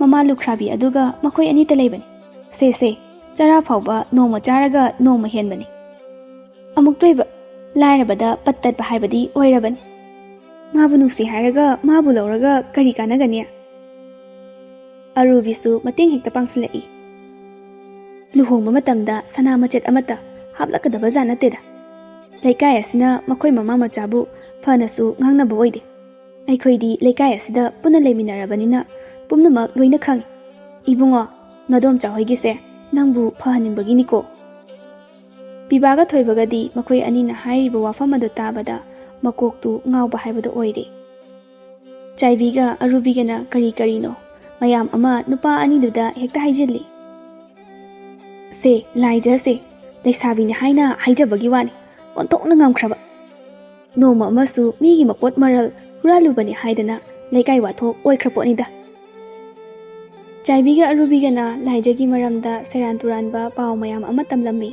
ꯃꯃꯥ ꯂꯨꯈ꯭ꯔꯥꯕꯤ ꯑꯗꯨꯒ ꯃꯈꯣꯏ ꯑꯅꯤꯇ ꯂꯩꯕꯅꯤ꯫ ꯁꯦ, ꯁꯦ, ꯆꯔꯥ ꯐꯥꯎꯕ ꯅꯣꯡꯃ ꯆꯥꯔꯒ ꯅꯣꯡꯃ ꯍꯦꯟꯕꯅꯤ꯫ ꯑꯃꯨꯛꯇ ꯑꯣꯏꯕ ꯂꯥꯏꯔꯕꯗ ꯄꯠ ꯇꯠꯄ ꯍꯥꯏꯕꯗꯤ ꯑꯣꯏꯔꯕꯅꯤ꯫ ꯃꯥꯕꯨ ꯅꯨꯡꯁꯤ ꯍꯥꯏꯔꯒ ꯃꯥꯕꯨ ꯂꯧꯔꯒ ꯀꯔꯤ ꯀꯥꯟꯅꯒꯅꯤ?" ꯑꯔꯨꯕꯤꯁꯨ ꯃꯇꯦꯡ ꯍꯦꯛꯇ ꯄꯥꯡꯁꯤꯜꯂꯛꯏ꯫ "ꯂꯨꯍꯣꯡꯕ ꯃꯇꯝꯗ ꯁꯅꯥ ꯃꯆꯦꯠ ꯑꯃꯠꯇ ꯍꯥꯞꯂꯛꯀꯗꯕ ꯖꯥꯠ ꯅꯠꯇꯦꯗ꯫ ꯂꯩꯀꯥꯏ ꯑꯁꯤꯅ ꯃꯈꯣꯏ ꯃꯃꯥ ꯃꯆꯥꯕꯨ ꯐꯅꯁꯨ ꯉꯥꯡꯅꯕ ꯑꯣꯏꯗꯦ꯫ ꯑꯩꯈꯣꯏꯗꯤ ꯂꯩꯀꯥꯏ ꯑꯁꯤꯗ ꯄꯨꯟꯅ ꯂꯩꯃꯤꯟꯅꯔꯕꯅꯤꯅ ꯄꯨꯝꯅꯃꯛ ꯂꯣꯏꯅ ꯈꯪꯏ꯫ ꯏꯕꯨꯡꯉꯣ, ꯅꯗꯣꯝꯆꯥ ꯍꯣꯏꯒꯤꯁꯦ ꯅꯪꯕꯨ ꯐꯍꯟꯅꯤꯡꯕꯒꯤꯅꯤꯀꯣ꯫" ꯄꯤꯕꯥꯒ ꯊꯣꯏꯕꯒꯗꯤ ꯃꯈꯣꯏ ꯑꯅꯤꯅ ꯍꯥꯏꯔꯤꯕ ꯋꯥꯐꯝ ꯑꯗꯨ ꯇꯥꯕꯗ ꯃꯀꯣꯛꯇꯨ ꯉꯥꯎꯕ ꯍꯥꯏꯕꯗꯨ ꯑꯣꯏꯔꯦ꯫ ꯆꯥꯏꯕꯤꯒ ꯑꯔꯨꯕꯤꯒꯅ ꯀꯔꯤ ꯀꯔꯤꯅꯣ ꯃꯌꯥꯝ ꯑꯃ ꯅꯨꯄꯥ ꯑꯅꯤꯗꯨꯗ ꯍꯦꯛꯇ ꯍꯥꯏꯖꯤꯜꯂꯤ꯫ "ꯁꯦ, ꯂꯥꯏꯖꯁꯦ, ꯂꯩꯁꯥꯕꯤꯅꯤ ꯍꯥꯏꯅ ꯍꯥꯏꯖꯕꯒꯤ ꯋꯥꯅꯤ, ꯑꯣꯟꯊꯣꯛꯅ ꯉꯝꯈ꯭ꯔꯕ꯫ ꯅꯣꯡꯃ ꯑꯃꯁꯨ ꯃꯤꯒꯤ ꯃꯄꯣꯠ ꯃꯔꯜ ꯍꯨꯔꯥꯜꯂꯨꯕꯅꯤ ꯍꯥꯏꯗꯅ ꯂꯩꯀꯥꯏ ꯋꯥꯊꯣꯛ ꯑꯣꯏꯈ꯭ꯔ ꯄꯣꯠꯅꯤꯗ꯫" ꯆꯥꯏꯕꯤꯒ ꯑꯔꯨꯕꯤꯒꯅ ꯂꯥꯏꯖꯒꯤ ꯃꯔꯝꯗ ꯁꯦꯔꯥꯟ ꯇꯨꯔꯥꯟꯕ ꯄꯥꯎ ꯃꯌꯥꯝ ꯑꯃ ꯇꯝꯂꯝꯃꯤ꯫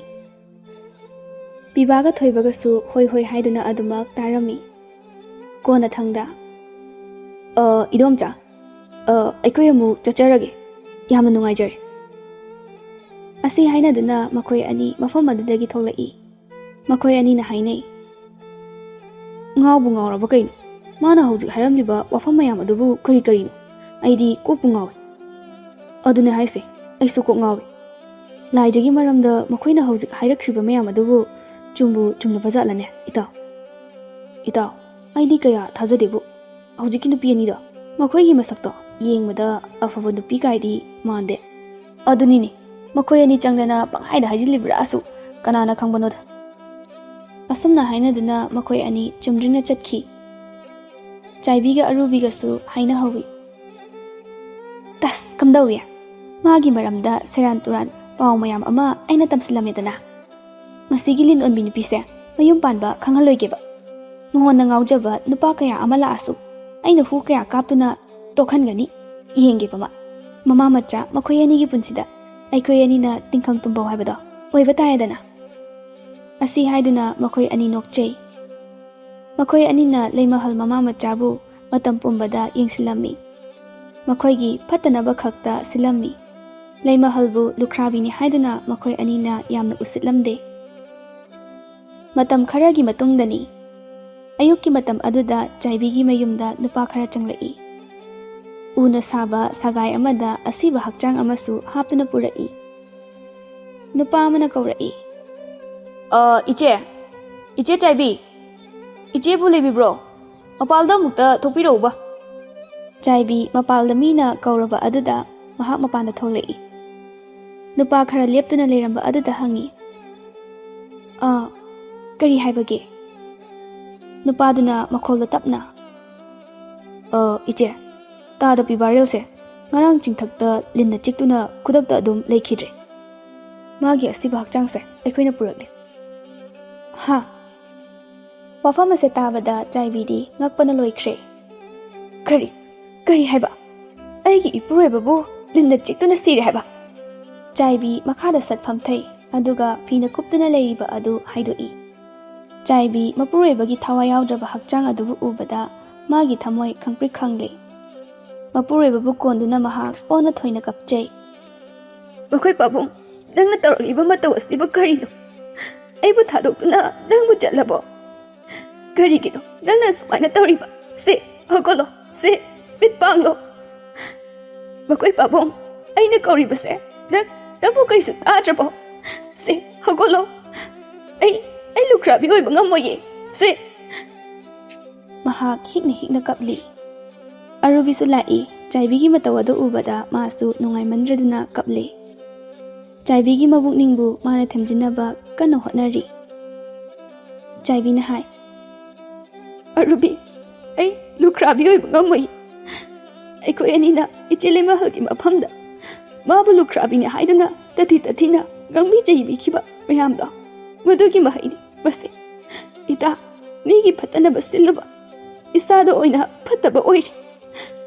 ꯄꯤꯕꯥꯒ ꯊꯣꯏꯕꯒꯁꯨ ꯍꯣꯏ ꯍꯣꯏ ꯍꯥꯏꯗꯨꯅ ꯑꯗꯨꯃꯛ ꯇꯥꯔꯝꯃꯤ꯫ ꯀꯣꯟꯅꯊꯪꯗ, "ꯑ, ꯏꯗꯣꯝꯆꯥ, ꯑ, ꯑꯩꯈꯣꯏ ꯑꯃꯨꯛ ꯆꯠꯆꯔꯒꯦ꯫ ꯌꯥꯝꯅ ꯅꯨꯡꯉꯥꯏꯖꯔꯦ꯫" ꯑꯁꯤ ꯍꯥꯏꯅꯗꯨꯅ ꯃꯈꯣꯏ ꯑꯅꯤ ꯃꯐꯝ ꯑꯗꯨꯗꯒꯤ ꯊꯣꯛꯂꯛꯏ꯫ ꯃꯈꯣꯏ ꯑꯅꯤꯅ ꯍꯥꯏꯅꯩ, ꯉꯥꯎꯕꯨ ꯉꯥꯎꯔꯕ ꯀꯩꯅꯣ? ꯃꯥꯅ ꯍꯧꯖꯤꯛ ꯍꯥꯏꯔꯝꯂꯤꯕ ꯋꯥꯐꯝ ꯃꯌꯥꯝ ꯑꯗꯨꯕꯨ ꯀꯔꯤ ꯀꯔꯤꯅꯣ? ꯑꯩꯗꯤ ꯀꯣꯛꯄꯨ ꯉꯥꯎꯏ꯫ ꯑꯗꯨꯅꯦ ꯍꯥꯏꯁꯦ, ꯑꯩꯁꯨ ꯀꯣꯛ ꯉꯥꯎꯏ꯫ ꯂꯥꯏꯖꯒꯤ ꯃꯔꯝꯗ ꯃꯈꯣꯏꯅ ꯍꯧꯖꯤꯛ ꯍꯥꯏꯔꯛꯈ꯭ꯔꯤꯕ ꯃꯌꯥꯝ ꯑꯗꯨꯕꯨ ꯆꯨꯝꯕꯨ ꯆꯨꯝꯂꯕ ꯖꯥꯠꯂꯅꯦ, ꯏꯇꯥꯎ? ꯏꯇꯥꯎ, ꯑꯩꯗꯤ ꯀꯌꯥ ꯊꯥꯖꯗꯦꯕꯨ꯫ ꯍꯧꯖꯤꯛꯀꯤ ꯅꯨꯄꯤ ꯑꯅꯤꯗꯣ, ꯃꯈꯣꯏꯒꯤ ꯃꯁꯛꯇꯣ ꯌꯦꯡꯕꯗ ꯑꯐꯕ ꯅꯨꯄꯤ ꯀꯥꯏꯗꯤ ꯃꯥꯟꯗꯦ꯫ ꯑꯗꯨꯅꯤꯅꯦ, ꯃꯈꯣꯏ ꯑꯅꯤ ꯆꯪꯗꯅ ꯄꯪꯍꯥꯏꯗ ꯍꯥꯏꯖꯤꯜꯂꯤꯕ꯭ꯔꯥꯁꯨ ꯀꯅꯥꯅ ꯈꯪꯕꯅꯣꯗ꯫ ꯑꯁꯨꯝꯅ ꯍꯥꯏꯅꯗꯨꯅ ꯃꯈꯣꯏ ꯑꯅꯤ ꯆꯨꯝꯗ꯭ꯔꯤꯡꯅ ꯆꯠꯈꯤ꯫ ꯆꯥꯏꯕꯤꯒ ꯑꯔꯨꯕꯤꯒꯁꯨ ꯍꯥꯏꯅꯍꯧꯏ꯫ "ꯇꯁ, ꯀꯝꯗꯧꯏ? ꯃꯥꯒꯤ ꯃꯔꯝꯗ ꯁꯦꯔꯥꯟ ꯇꯨꯔꯥꯟ ꯄꯥꯎ ꯃꯌꯥꯝ ꯑꯃ ꯑꯩꯅ ꯇꯝꯁꯤꯜꯂꯝꯃꯦꯗꯅ꯫ ꯃꯁꯤꯒꯤ ꯂꯤꯟ ꯑꯣꯟꯕꯤ ꯅꯨꯄꯤꯁꯦ ꯃꯌꯨꯝ ꯄꯥꯟꯕ ꯈꯪꯍꯜꯂꯣꯏꯒꯦꯕ꯫ ꯃꯉꯣꯟꯗ ꯉꯥꯎꯖꯕ ꯅꯨꯄꯥ ꯀꯌꯥ ꯑꯃ ꯂꯥꯛꯑꯁꯨ ꯑꯩꯅ ꯍꯨ ꯀꯌꯥ ꯀꯥꯞꯇꯨꯅ ꯇꯣꯛꯍꯟꯒꯅꯤ꯫ ꯌꯦꯡꯒꯦꯕ ꯃꯥ꯫ ꯃꯃꯥ ꯃꯆꯥ ꯃꯈꯣꯏ ꯑꯅꯤꯒꯤ ꯄꯨꯟꯁꯤꯗ ꯑꯩꯈꯣꯏ ꯑꯅꯤꯅ ꯇꯤꯡꯈꯪ ꯇꯨꯝꯕꯧ ꯍꯥꯏꯕꯗꯣ ꯑꯣꯏꯕ ꯇꯥꯔꯦꯗꯅ"꯫ ꯑꯁꯤ ꯍꯥꯏꯗꯨꯅ ꯃꯈꯣꯏ ꯑꯅꯤ ꯅꯣꯛꯆꯩ꯫ ꯃꯈꯣꯏ ꯑꯅꯤꯅ ꯂꯩꯃꯍꯜ ꯃꯃꯥ ꯃꯆꯥꯕꯨ ꯃꯇꯝ ꯄꯨꯝꯕꯗ ꯌꯦꯡꯁꯤꯜꯂꯝꯃꯤ꯫ ꯃꯈꯣꯏꯒꯤ ꯐꯠꯇꯅꯕ ꯈꯛꯇ ꯁꯤꯜꯂꯝꯃꯤ꯫ ꯂꯩꯃꯍꯜꯕꯨ ꯂꯨꯈ꯭ꯔꯥꯕꯤꯅꯤ ꯍꯥꯏꯗꯨꯅ ꯃꯈꯣꯏ ꯑꯅꯤꯅ ꯌꯥꯝꯅ ꯎꯁꯤꯠꯂꯝꯗꯦ꯫ ꯃꯇꯝ ꯈꯔꯒꯤ ꯃꯇꯨꯡꯗꯅꯤ꯫ ꯑꯌꯨꯛꯀꯤ ꯃꯇꯝ ꯑꯗꯨꯗ ꯆꯥꯏꯕꯤꯒꯤ ꯃꯌꯨꯝꯗ ꯅꯨꯄꯥ ꯈꯔ ꯆꯪꯂꯛꯏ꯫ ꯎꯅ ꯁꯥꯕ ꯁꯒꯥꯏ ꯑꯃꯗ ꯑꯁꯤꯕ ꯍꯛꯆꯥꯡ ꯑꯃꯁꯨ ꯍꯥꯞꯇꯨꯅ ꯄꯨꯔꯛꯏ꯫ ꯅꯨꯄꯥ ꯑꯃꯅ ꯀꯧꯔꯛꯏ꯫ "ꯑ, ꯏꯆꯦ, ꯏꯆꯦ ꯆꯥꯏꯕꯤ, ꯏꯆꯦꯕꯨ ꯂꯩꯕꯤꯕ꯭ꯔꯣ? ꯃꯄꯥꯜꯗ ꯑꯃꯨꯛꯇ ꯊꯣꯛꯄꯤꯔꯛꯎꯕ"꯫ ꯆꯥꯏꯕꯤ ꯃꯄꯥꯜꯗ ꯃꯤꯅ ꯀꯧꯔꯕ ꯑꯗꯨꯗ ꯃꯍꯥꯛ ꯃꯄꯥꯟꯗ ꯊꯣꯛꯂꯛꯏ꯫ ꯅꯨꯄꯥ ꯈꯔ ꯂꯦꯞꯇꯨꯅ ꯂꯩꯔꯝꯕ ꯑꯗꯨꯗ ꯍꯪꯉꯤ꯫ "ꯑ, ꯀꯔꯤ ꯍꯥꯏꯕꯒꯦ?" ꯅꯨꯄꯥꯗꯨꯅ ꯃꯈꯣꯜꯗꯣ ꯇꯞꯅ꯫ "ꯑ, ꯏꯆꯦ, ꯇꯥꯗ ꯄꯤ ꯕꯥꯔꯦꯜꯁꯦ ꯉꯔꯥꯡ ꯆꯤꯡꯊꯛꯇ ꯂꯤꯟꯅ ꯆꯤꯛꯇꯨꯅ ꯈꯨꯗꯛꯇ ꯑꯗꯨꯝ ꯂꯩꯈꯤꯗ꯭ꯔꯦ꯫ ꯃꯥꯒꯤ ꯑꯁꯤꯕ ꯍꯛꯆꯥꯡꯁꯦ ꯑꯩꯈꯣꯏꯅ ꯄꯨꯔꯛꯂꯦ"꯫ "ꯍꯥ?" ꯋꯥꯐꯝ ꯑꯁꯦ ꯇꯥꯕꯗ ꯆꯥꯏꯕꯤꯗꯤ ꯉꯛꯄꯅ ꯂꯣꯏꯈ꯭ꯔꯦ꯫ "ꯀꯔꯤ? ꯀꯔꯤ ꯍꯥꯏꯕ? ꯑꯩꯒꯤ ꯏꯄꯨꯔꯣꯏꯕꯕꯨ ꯂꯤꯟꯅ ꯆꯤꯛꯇꯨꯅ ꯁꯤꯔꯦ ꯍꯥꯏꯕ?" ꯆꯥꯏꯕꯤ ꯃꯈꯥꯗ ꯁꯠ ꯐꯝꯊꯩ, ꯑꯗꯨꯒ ꯐꯤꯅ ꯀꯨꯞꯇꯨꯅ ꯂꯩꯔꯤꯕ ꯑꯗꯨ ꯍꯥꯏꯗꯣꯛꯏ꯫ ꯆꯥꯏꯕꯤ ꯃꯄꯨꯔꯣꯏꯕꯒꯤ ꯊꯋꯥꯏ ꯌꯥꯎꯗ꯭ꯔꯕ ꯍꯛꯆꯥꯡ ꯑꯗꯨꯕꯨ ꯎꯕꯗ ꯃꯥꯒꯤ ꯊꯃꯣꯏ ꯈꯪꯄ꯭ꯔꯤꯛ ꯈꯪꯂꯦ꯫ ꯃꯄꯨꯔꯣꯏꯕꯕꯨ ꯀꯣꯟꯗꯨꯅ ꯃꯍꯥꯛ ꯑꯣꯟꯅ ꯊꯣꯏꯅ ꯀꯞꯆꯩ꯫ "ꯃꯈꯣꯏ ꯄꯥꯕꯨꯡ, ꯅꯪꯅ ꯇꯧꯔꯛꯂꯤꯕ ꯃꯇꯧ ꯑꯁꯤꯕꯨ ꯀꯔꯤꯅꯣ? ꯑꯩꯕꯨ ꯊꯥꯗꯣꯛꯇꯨꯅ ꯅꯪꯕꯨ ꯆꯠꯂꯕꯣ?" ꯀꯔꯤꯒꯤꯅꯣ ꯅꯪꯅ ꯁꯨꯃꯥꯏꯅ ꯇꯧꯔꯤꯕ? ꯁꯦ, ꯍꯧꯒꯠꯂꯣ꯫ ꯁꯦ, ꯃꯤꯠ ꯄꯥꯡꯂꯣ꯫ ꯃꯈꯣꯏ ꯄꯥꯕꯨꯡ, ꯑꯩꯅ ꯀꯧꯔꯤꯕꯁꯦ ꯅꯪ, ꯅꯪꯕꯨ ꯀꯔꯤꯁꯨ ꯇꯥꯗ꯭ꯔꯕꯣ? ꯁꯦ, ꯍꯧꯒꯠꯂꯣ꯫ ꯑꯩ, ꯑꯩ ꯂꯨꯈ꯭ꯔꯥꯕꯤ ꯑꯣꯏꯕ ꯉꯝꯃꯣꯏꯌꯦ꯫ ꯁꯦ꯫ ꯃꯍꯥꯛ ꯍꯤꯛꯅ ꯍꯤꯛꯅ ꯀꯞꯂꯤ꯫ ꯑꯔꯨꯕꯤꯁꯨ ꯂꯥꯛꯏ꯫ ꯆꯥꯏꯕꯤꯒꯤ ꯃꯇꯧ ꯑꯗꯨ ꯎꯕꯗ ꯃꯥꯁꯨ ꯅꯨꯡꯉꯥꯏꯃꯟꯗ꯭ꯔꯗꯨꯅ ꯀꯞꯂꯦ꯫ ꯆꯥꯏꯕꯤꯒꯤ ꯃꯕꯨꯛꯅꯤꯡꯕꯨ ꯃꯥꯅ ꯊꯦꯝꯖꯤꯟꯅꯕ ꯀꯟꯅ ꯍꯣꯠꯅꯔꯤ꯫ ꯆꯥꯏꯕꯤꯅ ꯍꯥꯏ, "ꯑꯔꯨꯕꯤ, ꯑꯩ ꯂꯨꯈ꯭ꯔꯥꯕꯤ ꯑꯣꯏꯕ ꯉꯝꯃꯣꯏ꯫ ꯑꯩꯈꯣꯏ ꯑꯅꯤꯅ ꯏꯆꯦ ꯂꯩꯃꯍꯜꯒꯤ ꯃꯐꯝꯗ ꯃꯥꯕꯨ ꯂꯨꯈ꯭ꯔꯥꯕꯤꯅꯤ ꯍꯥꯏꯗꯨꯅ ꯇꯊꯤ ꯇꯊꯤꯅ ꯉꯥꯡꯕꯤ ꯆꯩꯕꯤꯈꯤꯕ ꯃꯌꯥꯝꯗꯣ, ꯃꯗꯨꯒꯤ ꯃꯍꯩꯅꯤ ꯃꯁꯤ꯫ ꯏꯇꯥ, ꯃꯤꯒꯤ ꯐꯠꯇꯅꯕ ꯁꯤꯜꯂꯨꯕ ꯏꯁꯥꯗ ꯑꯣꯏꯅ ꯐꯠꯇꯕ ꯑꯣꯏꯔꯦ꯫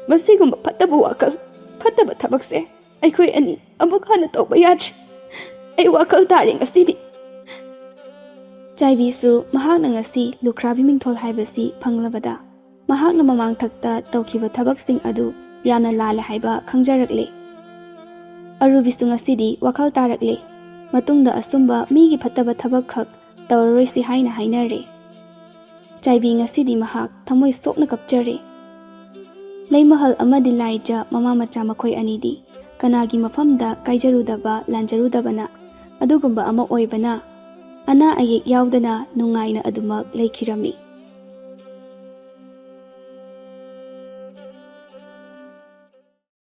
ꯃꯁꯤꯒꯨꯝꯕ ꯐꯠꯇꯕ ꯋꯥꯈꯜ, ꯐꯠꯇꯕ ꯊꯕꯛꯁꯦ ꯑꯩꯈꯣꯏ ꯑꯅꯤ ꯑꯃꯨꯛ ꯍꯟꯅ ꯇꯧꯕ ꯌꯥꯗ꯭ꯔꯦ꯫ ꯑꯩ ꯋꯥꯈꯜ ꯇꯥꯔꯦ ꯉꯁꯤꯗꯤ꯫" ꯆꯥꯏꯕꯤꯁꯨ ꯃꯍꯥꯛꯅ ꯉꯁꯤ ꯂꯨꯈ꯭ꯔꯥꯕꯤ ꯃꯤꯡꯊꯣꯜ ꯍꯥꯏꯕꯁꯤ ꯐꯪꯂꯕꯗ, ꯃꯍꯥꯛꯅ ꯃꯃꯥꯡꯊꯛꯇ ꯇꯧꯈꯤꯕ ꯊꯕꯛꯁꯤꯡ ꯑꯗꯨ ꯌꯥꯝꯅ ꯂꯥꯜꯂꯦ ꯍꯥꯏꯕ ꯈꯪꯖꯔꯛꯂꯦ꯫ ꯑꯔꯨꯕꯤꯁꯨ ꯉꯁꯤꯗꯤ ꯋꯥꯈꯜ ꯇꯥꯔꯛꯂꯦ꯫ ꯃꯇꯨꯡꯗ ꯑꯁꯨꯝꯕ ꯃꯤꯒꯤ ꯐꯠꯇꯕ ꯊꯕꯛꯈꯛ ꯇꯧꯔꯔꯣꯏꯁꯤ ꯍꯥꯏꯅ ꯍꯥꯏꯅꯔꯦ꯫ ꯆꯥꯏꯕꯤ ꯉꯁꯤꯗꯤ ꯃꯍꯥꯛ ꯊꯃꯣꯏ ꯁꯣꯛꯅ ꯀꯞꯆꯔꯦ꯫ ꯂꯩꯃꯍꯜ ꯑꯃꯗꯤ ꯂꯥꯏꯖ ꯃꯃꯥ ꯃꯆꯥ ꯃꯈꯣꯏ ꯑꯅꯤꯗꯤ ꯀꯅꯥꯒꯤ ꯃꯐꯝꯗ ꯀꯥꯏꯖꯔꯨꯗꯕ, ꯂꯥꯟꯖꯔꯨꯗꯕꯅ ꯑꯗꯨꯒꯨꯝꯕ ꯑꯃ ꯑꯣꯏꯕꯅ, ꯑꯅꯥ ꯑꯌꯦꯛ ꯌꯥꯎꯗꯅ ꯅꯨꯡꯉꯥꯏꯅ ꯑꯗꯨꯃꯛ ꯂꯩꯈꯤꯔꯝꯃꯤ꯫